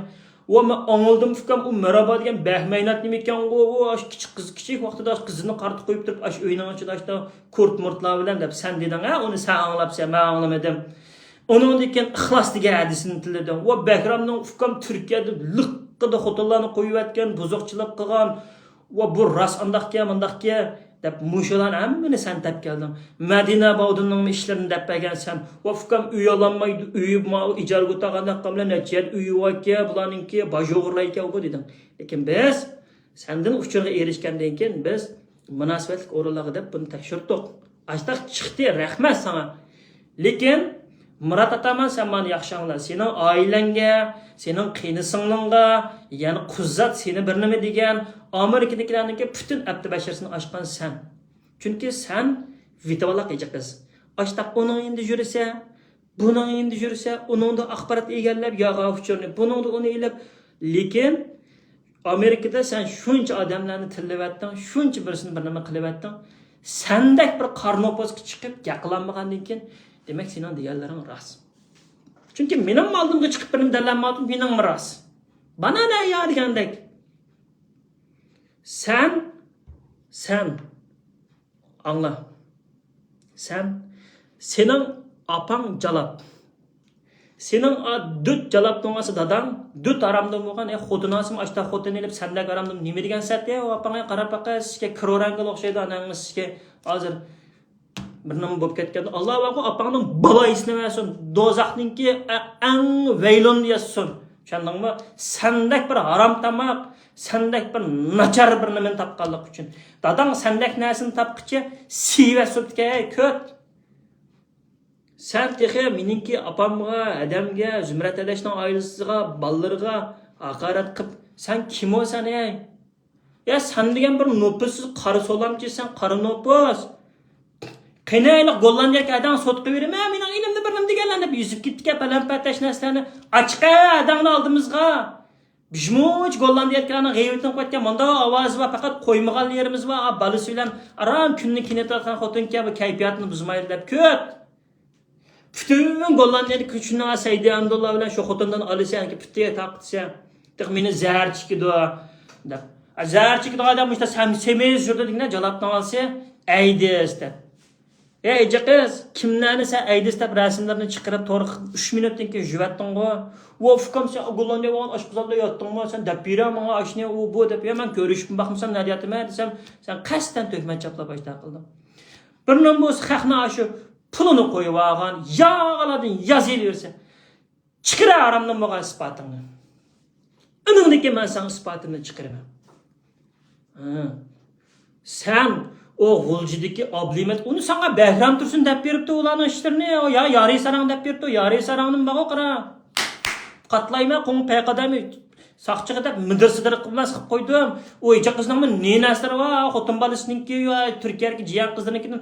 ۋا مەن ئاڭلىدىم ئۇكام، ئۇ مەرھابا دېگەن بەك مەينەت نېمە ئىكەنغۇ، ئۇ ئاشۇ كىچىك قىز، كىچىك ۋاقتىدا ئاشۇ قىزىنى قارتا قويۇپ تۇرۇپ، ئاشۇ ئۆينىڭ ئىچىدە ئاشۇ كورت مورتلار بىلەن دەپ سەن دېدىڭ ھە، ئۇنى سەن ئاڭلاپسەن، مەن ئاڭلىمىدىم. ئۇنىڭدىن كېيىن ئىخلاس دېگەن ھەدىسىنى تىللىدىڭ. ۋا بەھرامنىڭ ئۇكام تۈركىيەدە لىققىدە خوتۇنلارنى قويۇۋەتكەن، بۇزۇقچىلىق قىلغان، ۋا بۇ راست ئانداقكەن، مانداقكەن دەپ مۇشۇلارنى ھەممىنى سەن دەپ كەلدىڭ. مەدىنە باۋدىننىڭمۇ ئىشلىرىنى دەپ بەرگەنسەن. ۋا ئۇكام ئۆي ئالالمايدۇ، ئۆيى ماۋۇ ئىجارىگە ئولتۇرغان ئاقام بىلەن نەچچە يەر ئۆيى باركەن، بۇلارنىڭكى باج ئوغرىلايدىكەن بۇ دېدىڭ. لېكىن بىز سەندىن ئۇچۇرغا ئېرىشكەندىن كېيىن بىز مۇناسىۋەتلىك ئورۇنلارغا دەپ بۇنى تەكشۈرتتۇق. ئاشتاق چىقتى، رەھمەت ساڭا. لېكىن مۇرات ئاتامان، سەن مانا ياخشى ئاڭلا، سېنىڭ ئائىلەڭگە، سېنىڭ قېينىسىڭلىڭغا، يەنە قۇززات سېنى بىر نېمە دېگەن، ئامېرىكىدىكىلەرنىڭكى پۈتۈن ئەپتى بەشىرىسىنى ئاچقان سەن. چۈنكى سەن ۋىتىۋالاق ئىجى قىز. ئاشتاق ئۇنىڭ يېنىدا يۈرسە، بۇنىڭ يېنىدا يۈرسە، ئۇنىڭدا ئاخبارات ئىگىلەپ، ياغا ئۇچۇرنى، بۇنىڭدا ئۇنى ئېلىپ. لېكىن ئامېرىكىدا سەن شۇنچە ئادەملەرنى تىللىۋەتتىڭ، شۇنچە بىرسىنى بىر نېمە قىلىۋەتتىڭ. سەندەك بىر قارا نوپۇسقا چىقىپ گەپ قىلالمىغاندىن كېيىن، دېمەك، سېنىڭ دېگەنلىرىڭ راست. چۈنكى مېنىڭ ئالدىمغا چىقىپ بىر نېمە دەللەنمەيۋاتىدۇ، مېنىڭمۇ راست. بانا نە يا دېگەندەك. سەن، سەن ئاڭلا. سەن، سېنىڭ ئاپاڭ جالاپ. سېنىڭ ئا، دۆت جالاپنىڭ ئاسى داداڭ، دۆت ھارامدىن بولغان، ئە، خوتۇن ئاسىمۇ ئاشتا خوتۇن ئېلىپ، سەندەك ھارامدىن نېمە دېگەن سەت، ئە، ئۇ ئاپاڭ قاراپ باقە، سىزگە كىرورەڭگىگە ئوخشايدۇ، ئاناڭىز سىزگە ھازىر بىر نېمە بولۇپ كەتكەندە، ئاللا ئاكبار، ئاپاڭنىڭ بالايىسىنى بەرسۇن. دوزاخنىڭكى ئە-، ئەڭ ۋەيلۇنىنى يازسۇن. چۈشەندىڭمۇ؟ سەندەك بىر ھارام تاماق، سەندەك بىر ناچار بىر نېمىنى تاپقانلىقى ئۈچۈن. داداڭ سەندەك نەرسىنى تاپقىچە سىيىۋەتسۇپتىكەن، ھەي، كۆت! سەن تېخى مېنىڭكى ئاپامغا، ھەدەمگە، زۇمرەت ھەدەشنىڭ ئائىلىسىغا، بالىلىرىغا ھاقارەت قىپ، سەن كىمۇ سەن، ھەي؟ يا سەن دېگەن بىر نوپۇسسىز قارا سولامچى سەن، قارا نوپۇس. قېنى ھېلىقى گوللاندىيەدىكى ئادەمنى سوتقا بېرىمەن، مېنىڭ ئىنىمنى بىر نېمە دېگەنلەر دەپ يۈزۈپ كېتىدىكەن، پەلەن پەتەش نەرسىلەرنى. ئاچىقى ئادەمنى ئالدىمىزغا. بىزمۇ گوللاندىيەدىكىلەرنىڭ غەيۋىتىنى قىلىۋەتكەن مانداق ئاۋازى بار، پەقەت قويمىغان يېرىمىز بار. ئا، بالىسى بىلەن ئاران كۈننى كىنو تارتقان خوتۇنكەن، بۇ كەيپىياتنى بۇزمايلى دەپ كۆت. پۈتۈن گوللاندىيەدىكى كۈچۈڭنى سەيدى ئەمدۇللا بىلەن شۇ خوتۇندىن ئالىسەن، پۈتتى تارقىتىسەن. تېخى مېنى زەھەر چېكىدۇ دەپ. ئا، زەھەر چېكىدىغان ئادەم مۇشتا سەم-، سېمىز يۈرىدۇ دېگىنە، جالاپنىڭ ئالىسى ئەيدىز دەپ. ئەي ئىجى قىز، كىملەرنى سەن ئەيدىز دەپ رەسىملىرىنى چىقىرىپ تورغا ئۈچ مىنۇتتىن كېيىن يۈزۈۋەتتىڭغۇ؟ ۋو ئۇكام، سەن گوللاندىيە بولغان ئاشپۇزالدا ياتتىڭمۇ؟ سەن دەپ بېرە ماڭا ئاشنى، ئۇ بۇ دەپ. يا مەن كۆرۈشۈپمۇ باقمىسام نەدە ياتىمەن دېسەم، سەن قەستەن تۆھمەت چاپلاپ ئاشتاق قىلدىڭ. بىر نېمە بولسا خەقنىڭ ئاشۇ پۇلىنى قويۇۋالغان ياغىلاردىن يازىلىۋەرسە، چىقىرە ھارامدىن بولغان ئىسپاتىڭنى. ئۇنىڭدىن كېيىن مەن ساڭا ئىسپاتىمنى چىقىرىمەن. ھە. سەن ئۇ غۇلجىدىكى ئابلىمەت، ئۇنى ساڭا بەھرام تۇرسۇن دەپ بېرىپتۇ ئۇلارنىڭ ئىشلىرىنى. يا يارى ساراڭ دەپ بېرىپتۇ، يارى ساراڭنىمۇ بارغۇ قارا. قاتلايمەن قوڭ پەيقادەمنى. ساقچىغا دەپ مىدىر-سىدىر قىلماس قىلىپ قويدۇم. ئۇ ئىجا قىزنىڭمۇ نېمە ئەسلىرى بار؟ خوتۇن بالىسىنىڭكى، تۈركىيەدىكى جىيەن قىزلىرىنىڭكىدىن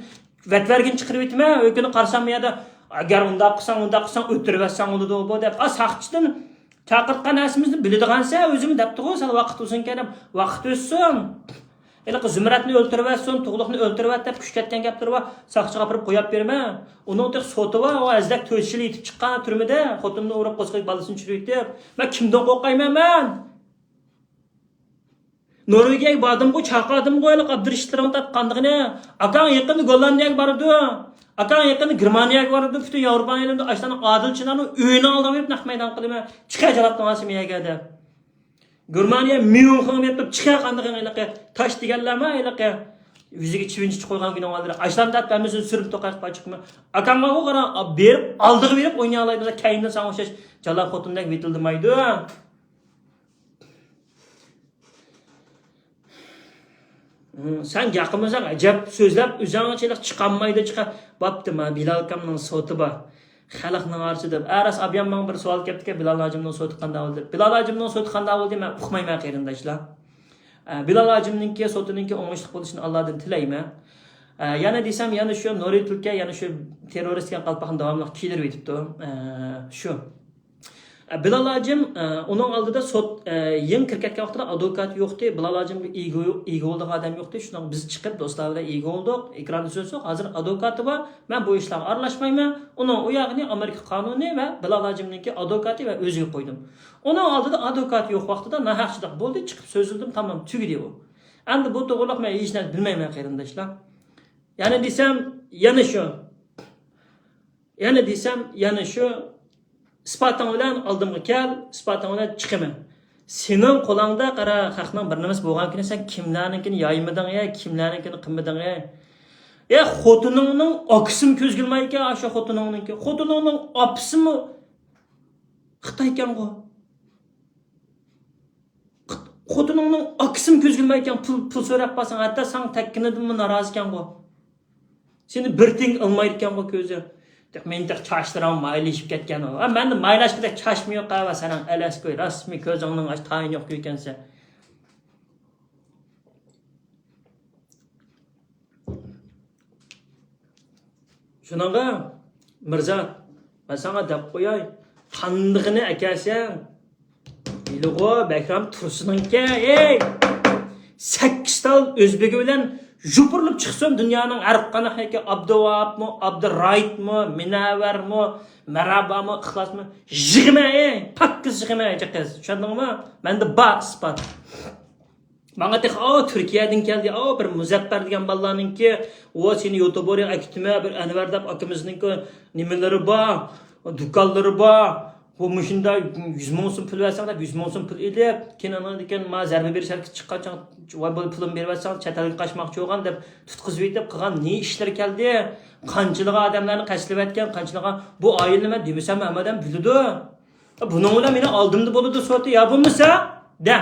ۋەتۋەرگىنى چىقىرىۋېتىمەن. ئۆيكۈنى قارىسام، يەردە، ئەگەر ئۇنداق قىلساڭ، ئۇنداق قىلساڭ، ئۆلتۈرۈۋەتسەڭ بولىدۇ بۇ دەپ. ئا، ساقچىدىن چاقىرتقان نەرسىمىزنى بىلىدىغانسەن، ئۆزۈمۇ دەپتىغۇ، سەل ۋاقىت ئۇزۇنكەن دەپ. ۋاقىت ئۆتسۇن. ھېلىقى زۇمرەتنى ئۆلتۈرۈۋەتسۇن، تۇغلۇقنى ئۆلتۈرۈۋەت دەپ كۈچ كەتكەن گەپلىرى بار. ساقچىغا ئاپىرىپ قوياپ بېرىمەن. ئۇنىڭ تېخى سوتى بار، ئۇ ئەزدەك تۆت يىل يېتىپ چىققان تۈرمىدە. خوتۇنىنى ئۇرۇپ، قوسقىلىپ بالىسىنى چۈشۈرۈۋېتىپ. مەن كىمدىن قورقايمەن مەن؟ نورۋېگىيەگە باردىمغۇ، چاقىردىمغۇ، ھېلىقى ئابدۇرېشىتلىرىڭ تاپقاندىغىنى. ئاكاڭ يېقىندا گوللاندىيەگە بارىدۇ. ئاكاڭ يېقىندا گېرمانىيەگە بارىدۇ. پۈتۈن ياۋروپانى ئېلىمدا ئاشۇلارنىڭ ئادىل چىنانىڭ ئۆيىنىڭ ئالدىغا بېرىپ نەق مەيدان قىلىمەن. چىقە جالاپتىڭ ئاسىمىيەگە دەپ. گېرمانىيە ميۇنخېنغا بېرىپ چىقە قاندىغىن ھېلىقى تاش دېگەنلەرمۇ ھېلىقى يۈزىگە چىۋىن چىچ قويغان كۈنۈڭ ئالدىدا. ئاشۇلارنى تاپ ھەممىسىنى سۈرۈپ توقايلى قاچىقىمۇ. ئاكاڭغا قارا، بېرىپ ئالدىغا بېرىپ ئوينىيالايدۇ. كەينىدىن ساڭا ئوخشاش جالا خوتۇندەك ۋىتىلدىمايدۇ. سەن گەپ قىلمىساڭ ئەجەب سۆزلەپ، ئۆزۈڭچىلىك چىقالمايدۇ، چىقا-، بوپتۇ، مانا بىلال ئاكامنىڭ سوتى بار. خەلقنىڭ ئارىسىدا. ئە، راست، ئابىيام ماڭا بىر سوئال كەپتىكەن، بىلال ھاجىمنىڭ سوتى قانداق بولدى دەپ. بىلال ھاجىمنىڭ سوتى قانداق بولدى، مەن ئۇقمايمەن، قېرىنداشلار. ئە، بىلال ھاجىمنىڭكى سوتىنىڭكى ئوڭۇشلۇق بولۇشىنى ئاللادىن تىلەيمەن. ئە، يەنە دېسەم، يەنە شۇ نۇرى تۈركە، يەنە شۇ تېررورىست دېگەن قالپاقنى داۋاملىق كىيدۈرۈۋېتىپتۇ. ئە، شۇ. ئە، بىلال ھاجىم، ئە، ئۇنىڭ ئالدىدا سوت، ئە، يېڭى كىرىپ كەتكەن ۋاقتىدا ئادۋوكات يوقتى، بىلال ھاجىمغا ئىگە، ئىگە بولىدىغان ئادەم يوقتى. شۇنىڭ بىز چىقىپ دوستلار بىلەن ئىگە بولدۇق، ئېكراندا سۆزلىدۇق. ھازىر ئادۋوكاتى بار، مەن بۇ ئىشلارغا ئارىلاشمايمەن. ئۇنىڭ ئۇ ياغىنى ئامېرىكا قانۇنى ۋە بىلال ھاجىمنىڭكى ئادۋوكاتى ۋە ئۆزىگە قويدۇم. ئۇنىڭ ئالدىدا ئادۋوكات يوق ۋاقتىدا ناھەقچىلىق بولدى، چىقىپ سۆزلىدىم، تامام، تۈگىدى ئۇ. ئەمدى بۇ توغرىلىق مەن ھېچ نەرسە بىلمەيمەن، قېرىنداشلار. يەنە دېسەم، يەنە شۇ. يەنە دېسەم، يەنە شۇ، ئىسپاتىڭ بىلەن ئالدىمغا كەل، ئىسپاتىڭ بىلەن چىقىمەن. سېنىڭ قولۇڭدا، قارا، خەقنىڭ بىر نېمىسى بولغان كۈنى سەن كىملەرنىڭكىنى يايمىدىڭ، ئەي، كىملەرنىڭكىنى قىلمىدىڭ، ئەي. ئە، خوتۇنۇڭنىڭ ئاكىسىمۇ كۆزگە ئىلمايدىكەن، ئاشۇ خوتۇنۇڭنىڭكى. خوتۇنۇڭنىڭ ئاپىسىمۇ خىتايكەنغۇ. خوتۇنۇڭنىڭ ئاكىسىمۇ كۆزگە ئىلمايدىكەن، پۇل، پۇل سوراپ قالساڭ، ھەتتا ساڭا تەگكىنىدىنمۇ نارازىكەنغۇ. سېنى بىر تىيىن ئالمايدىكەنغۇ كۆزى. تېخى مېنىڭ تېخى چاچلىرىم مايلىشىپ كەتكەن. ھە، مەندە مايلاشقۇدەك چاچمۇ يوق، ھە، سېنىڭ ئەلەسكوي، راستمۇ كۆزۈڭنىڭ ئاش تايىنى يوق ئىكەنسەن. شۇنىڭغا، مىرزا، مەن ساڭا دەپ قوياي، قاندىقىنى ئەكەلسەڭ، ھېلىغۇ بەھرام تۇرسۇننىڭكى، ئەي! سەككىز تال ئۆزبېگى بىلەن يوپۇرۇلۇپ چىقسۇن دۇنيانىڭ ھەر قانداق ياكى ئابدۇۋاھابمۇ، ئابدۇرايىتمۇ، مۇنەۋۋەرمۇ، مەرھابامۇ، ئىخلاسمۇ، يىغىمەن، ئەي! پاكىز يىغىمەن، جىق قىز. چۈشەندىڭمۇ؟ مەندە بار ئىسپات. ماڭا تېخى، ئاۋۇ تۈركىيەدىن كەلدى، ئاۋۇ بىر مۇزەپپەر دېگەن بالىلارنىڭكى، ئۇ سېنى يۇتۇبورغا ئەكىتىمەن، بىر ئەنۋەر دەپ ئاكىمىزنىڭكى نېمىلىرى بار، دۇكانلىرى بار، بۇ مۇشۇنداق يۈز مىڭ سوم پۇل بەرسەڭ دەپ، يۈز مىڭ سوم پۇل ئېلىپ، كېيىن ئاندىن كېيىن ما زەربە بېرىش ھەرىكىتى چىققان، ۋاي بۇ پۇلۇمنى بېرىۋەتسەڭ، چەت ئەلگە قاچماقچى بولغان دەپ تۇتقۇزۇۋېتىپ قىلغان نى ئىشلىرى كەلدى، قانچىلىغان ئادەملەرنى قەستلىۋەتكەن، قانچىلىغان، بۇ ئائىلىنى مەن دېمىسەم ھەممە ئادەم بىلىدۇ. بۇنىڭ بىلەن مېنىڭ ئالدىمدا بولىدۇ سوتى، يا بولمىسا، دە.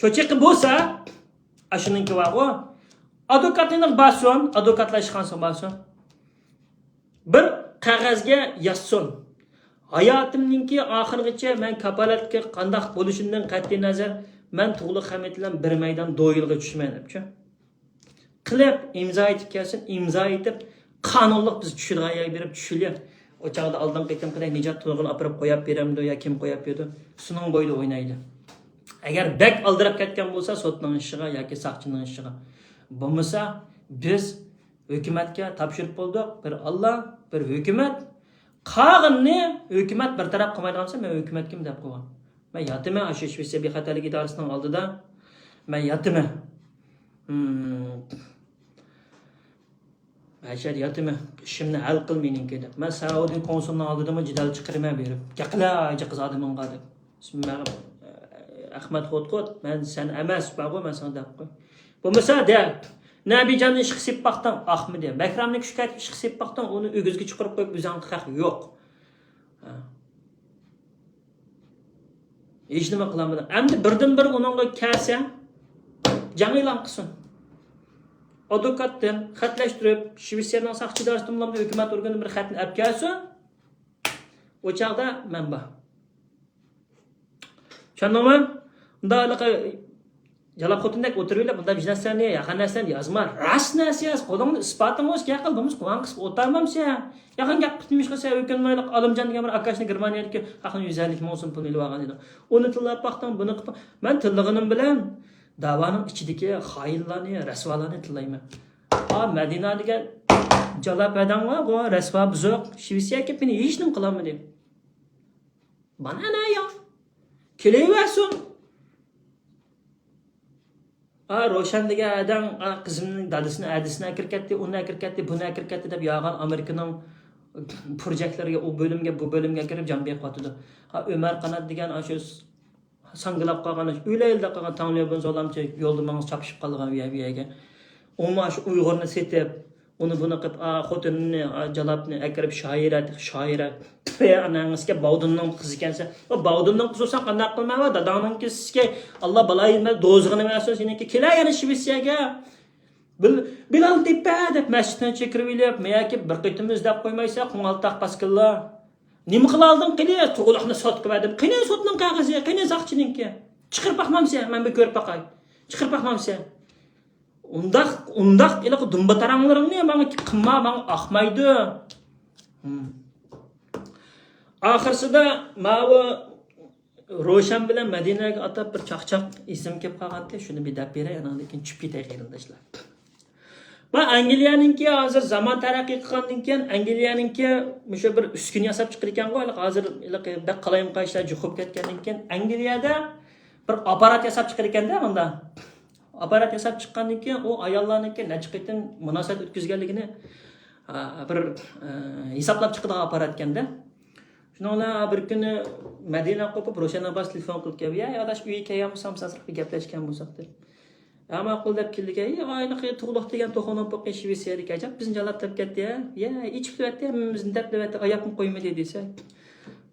چوچىقى بولسا، ئاشۇنىڭكى بارغۇ، ئادۋوكاتنىڭ بارسۇن، ئادۋوكاتلار ئىشخانىسىغا بارسۇن. بىر قەغەزگە يازسۇن. ھاياتىمنىڭكى ئاخىرىغىچە مەن كاپالەتكە قانداق بولۇشىدىن قەتئىينەزەر، مەن تۇغلۇق خەمىت بىلەن بىر مەيدان دويىلغا چۈشىمەن دەپچۇ. قىلىپ، ئىمزا ئېتىپ كەلسۇن، ئىمزا ئېتىپ، قانۇنلۇق بىز چۈشىدىغان يەرگە بېرىپ چۈشىلى. ئۇ چاغدا ئالدىنقى قېتىمقىدەك نىجات تۇرغۇن ئاپىرىپ قوياپ بېرەمدۇ يا كىم قوياپ بېرىدۇ؟ شۇنىڭ بويىدا ئوينايلى. ئەگەر بەك ئالدىراپ كەتكەن بولسا، سوتنىڭ ئىشىغا ياكى ساقچىنىڭ ئىشىغا. بولمىسا، بىز ھۆكۈمەتكە تاپشۇرۇپ بولدۇق. بىر ئاللا، بىر ھۆكۈمەت. قالغىنىنى ھۆكۈمەت بىر تەرەپ قىلمايدىغان بولسا، مەن ھۆكۈمەتكىمۇ دەپ قويغان. مەن ياتىمەن ئاشۇ شىۋېتسىيە بىخەتەرلىك ئىدارىسىنىڭ ئالدىدا. مەن ياتىمەن. ھىم. مەشەدە ياتىمەن، ئىشىمنى ھەل قىل مېنىڭكى دەپ. مەن سەئۇدى كونسۇلنىڭ ئالدىدىمۇ جېدەل چىقىرىمەن بېرىپ. گەقلە ئايجا قىز ئادىمىڭغا دەپ. مەن، ئەخمەت خوتخوت، مەن سەن ئەمەس، بارغۇ، مەن ساڭا دەپ قوي. بولمىسا دە، نەبىجاننى ئىشقا سېلىپ باقتىڭ، ئاقمىدى. بەھرامنى كۈشكە ئېتىپ ئىشقا سېلىپ باقتىڭ، ئۇنى ئۆگزىگە چىقىرىپ قويۇپ، ئۆزۈڭ خەق يوق. ھە. ھېچنېمە قىلالمىدىڭ. ئەمدى بىردىنبىر ئۇنىڭغا كەلسە، جەڭ ئېلان قىلسۇن. ئادۋوكاتتىن خەتلەشتۈرۈپ، شىۋېتسىيەنىڭ ساقچى ئىدارىسىدىنمۇ ھۆكۈمەت ئورگىنىدىن بىر خەتنى ئەپ كەلسۇن، ئۇ چاغدا مەن بار. چۈشەندىڭمۇ؟ ئۇنداق ھېلىقى جالاپ خوتۇندەك ئولتۇرۇۋېلىپ، بۇنداق بىر نەرسىنى، ياخان نەرسىنى يازما. راست نەرسە ياز، قولۇڭنى ئىسپاتىڭ بولسا گەپ قىل، بولمىسا قۇلاقنى قىسىپ ئولتۇرمامسەن. ياخان گەپ قىلمىشقا سەن ئۆكۈنمەيلى، ئالىمجان دېگەن بىر ئاكاشنى گېرمانىيەدىكى ئاخىرى يۈز ئەللىك مىڭ سوم پۇلنى ئېلىۋالغان ئىدى. ئۇنى تىللاپ باقتىڭ، بۇنى قىلىپ باق. مەن تىللىغىنىم بىلەن داۋانىڭ ئىچىدىكى خائىنلارنى، رەسۋالارنى تىللايمەن. ئا، مەدىنە دېگەن جالاپ ھەدەڭ بار، بۇ رەسۋا بۇزۇق. شىۋېتسىيەگە كېلىپ مېنى ھېچنېمە قىلالمىدى. مانا ئەنە يا. كېلىۋەرسۇن. ئا، روشەن دېگەن ھەدەڭ، ئا، قىزىمنىڭ دادىسىنى، ھەدىسىنى ئەكىرىپ كەتتى، ئۇنى ئەكىرىپ كەتتى، بۇنى ئەكىرىپ كەتتى دەپ يالغان ئامېرىكىنىڭ پروجېكتلىرىگە، ئۇ بۆلۈمگە، بۇ بۆلۈمگە كىرىپ جان بېقىۋاتىدۇ. ھا، ئۆمەر قانات دېگەن ئاشۇ ساڭگىلاپ قالغان، ئۆلەيلى دەپ قالغان تاڭليوبىن زولامچى يولدا ماڭا چاپىشىپ قالغان ئۇ يەر، بۇ يەرگە. ئۇمۇ ئاشۇ ئۇيغۇرنى سېتىپ، ئۇنى بۇنى قىلىپ، ئا، خوتۇنىنى، ئا، جالاپنى ئەكىرىپ شائىرە، شائىرە. تۈپە ئاناڭىزكە باۋدۇننىڭ قىزى ئىكەنسەن. ئۇ باۋدۇننىڭ قىزى بولساڭ قانداق قىلما، ۋە داداڭنىڭكى سىزگە ئاللا بالا يېمە دوزىخىنى بەرسۇن سېنىڭكى. كېلە يەنە شىۋېتسىيەگە. بىل-، بىلال تېپە دەپ مەسچىتنىڭ ئىچىگە كىرىۋېلىپ، مەيەكى بىر قېتىم ئىزدەپ قويمايسا، قوڭالتاق پاسكىللا. نېمە قىلالدىڭ قېنى؟ تۇغلۇقنى سوتقا بەردىم. قېنى سوتنىڭ قەغىزى؟ قېنى ساقچىنىڭكى؟ چىقىرىپ باقمامسەن؟ مەن بىر كۆرۈپ باقاي. چىقىرىپ باقمامسەن؟ ئۇنداق، ئۇنداق ھېلىقى دۇمبا تاراڭلىرىڭنى ماڭا قىلما، ماڭا ئاقمايدۇ. ھىم. ئاخىرسىدا ماۋۇ روشەن بىلەن مەدىنەگە ئاتاپ بىر چاقچاق ئېسىمگە كېلىپ قالغانتى، شۇنى بىر دەپ بېرەي، ئاناندىن كېيىن چۈشۈپ كېتەي قېرىنداشلار. ما ئەنگلىيەنىڭكى ھازىر زامان تەرەققىي قىلغاندىن كېيىن، ئەنگلىيەنىڭكى مۇشۇ بىر ئۈسكۈنە ياساپ چىقىدىكەنغۇ، ھېلىقى ھازىر ھېلىقى بەك قالايمىقان ئىشلار جۇقۇپ كەتكەندىن كېيىن، ئەنگلىيەدە بىر ئاپپارات ياساپ چىقىدىكەندە مۇندا. ئاپپارات ياساپ چىققاندىن كېيىن، ئۇ ئاياللارنىڭكى نەچچە قېتىم مۇناسىۋەت ئۆتكۈزگەنلىكىنى، ئا، بىر، ئا، ھېسابلاپ چىقىدىغان ئاپپاراتكەندە. شۇنىڭ بىلەن بىر كۈنى مەدىنە قوپۇپ، روشەن ئابباس تېلېفون قىلىپ كەلدى، يا ئاداش، ئۆيگە كەلگەن بولسام، سەن بىر گەپلەشكەن بولساق دەپ. يا ماقۇل دەپ كېلىدىكەن، يا ئايلىقى تۇغلۇق دېگەن توخۇنىڭ پوقى شىۋېتسىيەدىكى ئەجەب بىزنى جالاپ دەپ كەتتى، يا. يا ئېچىپ كېتىۋەتتى، ھەممىمىزنى دەپ دەۋەتتى، ئاياپمۇ قويمىدى دېسە.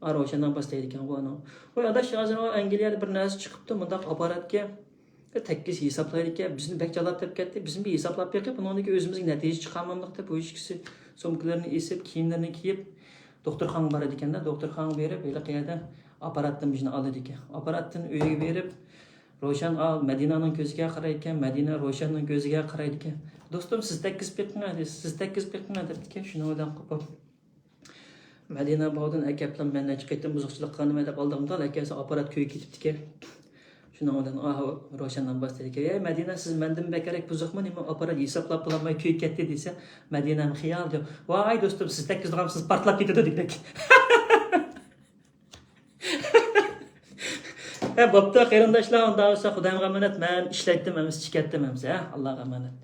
ئا، روشەن ئابباس دەيدىكەن بۇ ئانىڭ. ۋاي ئاداش، ھازىر ئەنگلىيەدە بىر نەرسە چىقىپتۇ، مۇنداق ئاپپاراتكە تەككىز ھېسابلايدىكەن، بىزنى بەك جالاپ دەپ كەتتى، بىزنى بىر ھېسابلاپ بېقىپ، ئۇنىڭدىن كېيىن ئۆزىمىزگە نەتىجە چىقارمامدۇق دەپ، بۇ ئىككىسى سومكىلىرىنى ئېسىپ، كىيىملىرىنى كىيىپ، دوختۇرخانىغا بارىدىكەندە، دوختۇرخانىغا بېرىپ، ھېلىقى يەردە ئاپپاراتتىن بىزنى ئالىدىكەن. ئاپپاراتتىن ئۆيگە بېرىپ، روشەن ئا-، مەدىنانىڭ كۆزىگە قارايدىكەن، مەدىنە روشەننىڭ كۆزىگە قارايدىكەن. دوستۇم، سىز تەككىز بېقىڭە، سىز تەككىز بېقىڭە دەپتىكەن، شۇنىڭ بىلەن قوپۇپ. مەدىنە باۋۇدىن ئەكەپلا مەن نەچچە قېتىم بۇزۇقچىلىق قىلغانمەن دەپ ئالدىغىنىمدا ئەكەلسە ئاپپارات كۆيۈپ كېتىپتىكەن. شۇنىڭ بىلەن ئاھ، روشەن ئابباس دېدىكەن، يا مەدىنە، سىز مەندىن بەكرەك بۇزۇقمۇ نېمە؟ ئاپپارات ھېسابلاپ بولالماي كۆيۈپ كەتتى دېسە، مەدىنەم خىيال دەپ، ۋاي دوستۇم، سىز تەككىز دېگەن سىز پارتلاپ كېتىدۇ دېگۈدەك. ھە، بوپتۇ قېرىنداشلار، ئۇنداق بولسا خۇدايىمغا ئامانەت، مەن ئىشلەيتتىم ئەمىسە، چىكەتتىم ئەمىسە، ھە، ئاللاغا ئامانەت.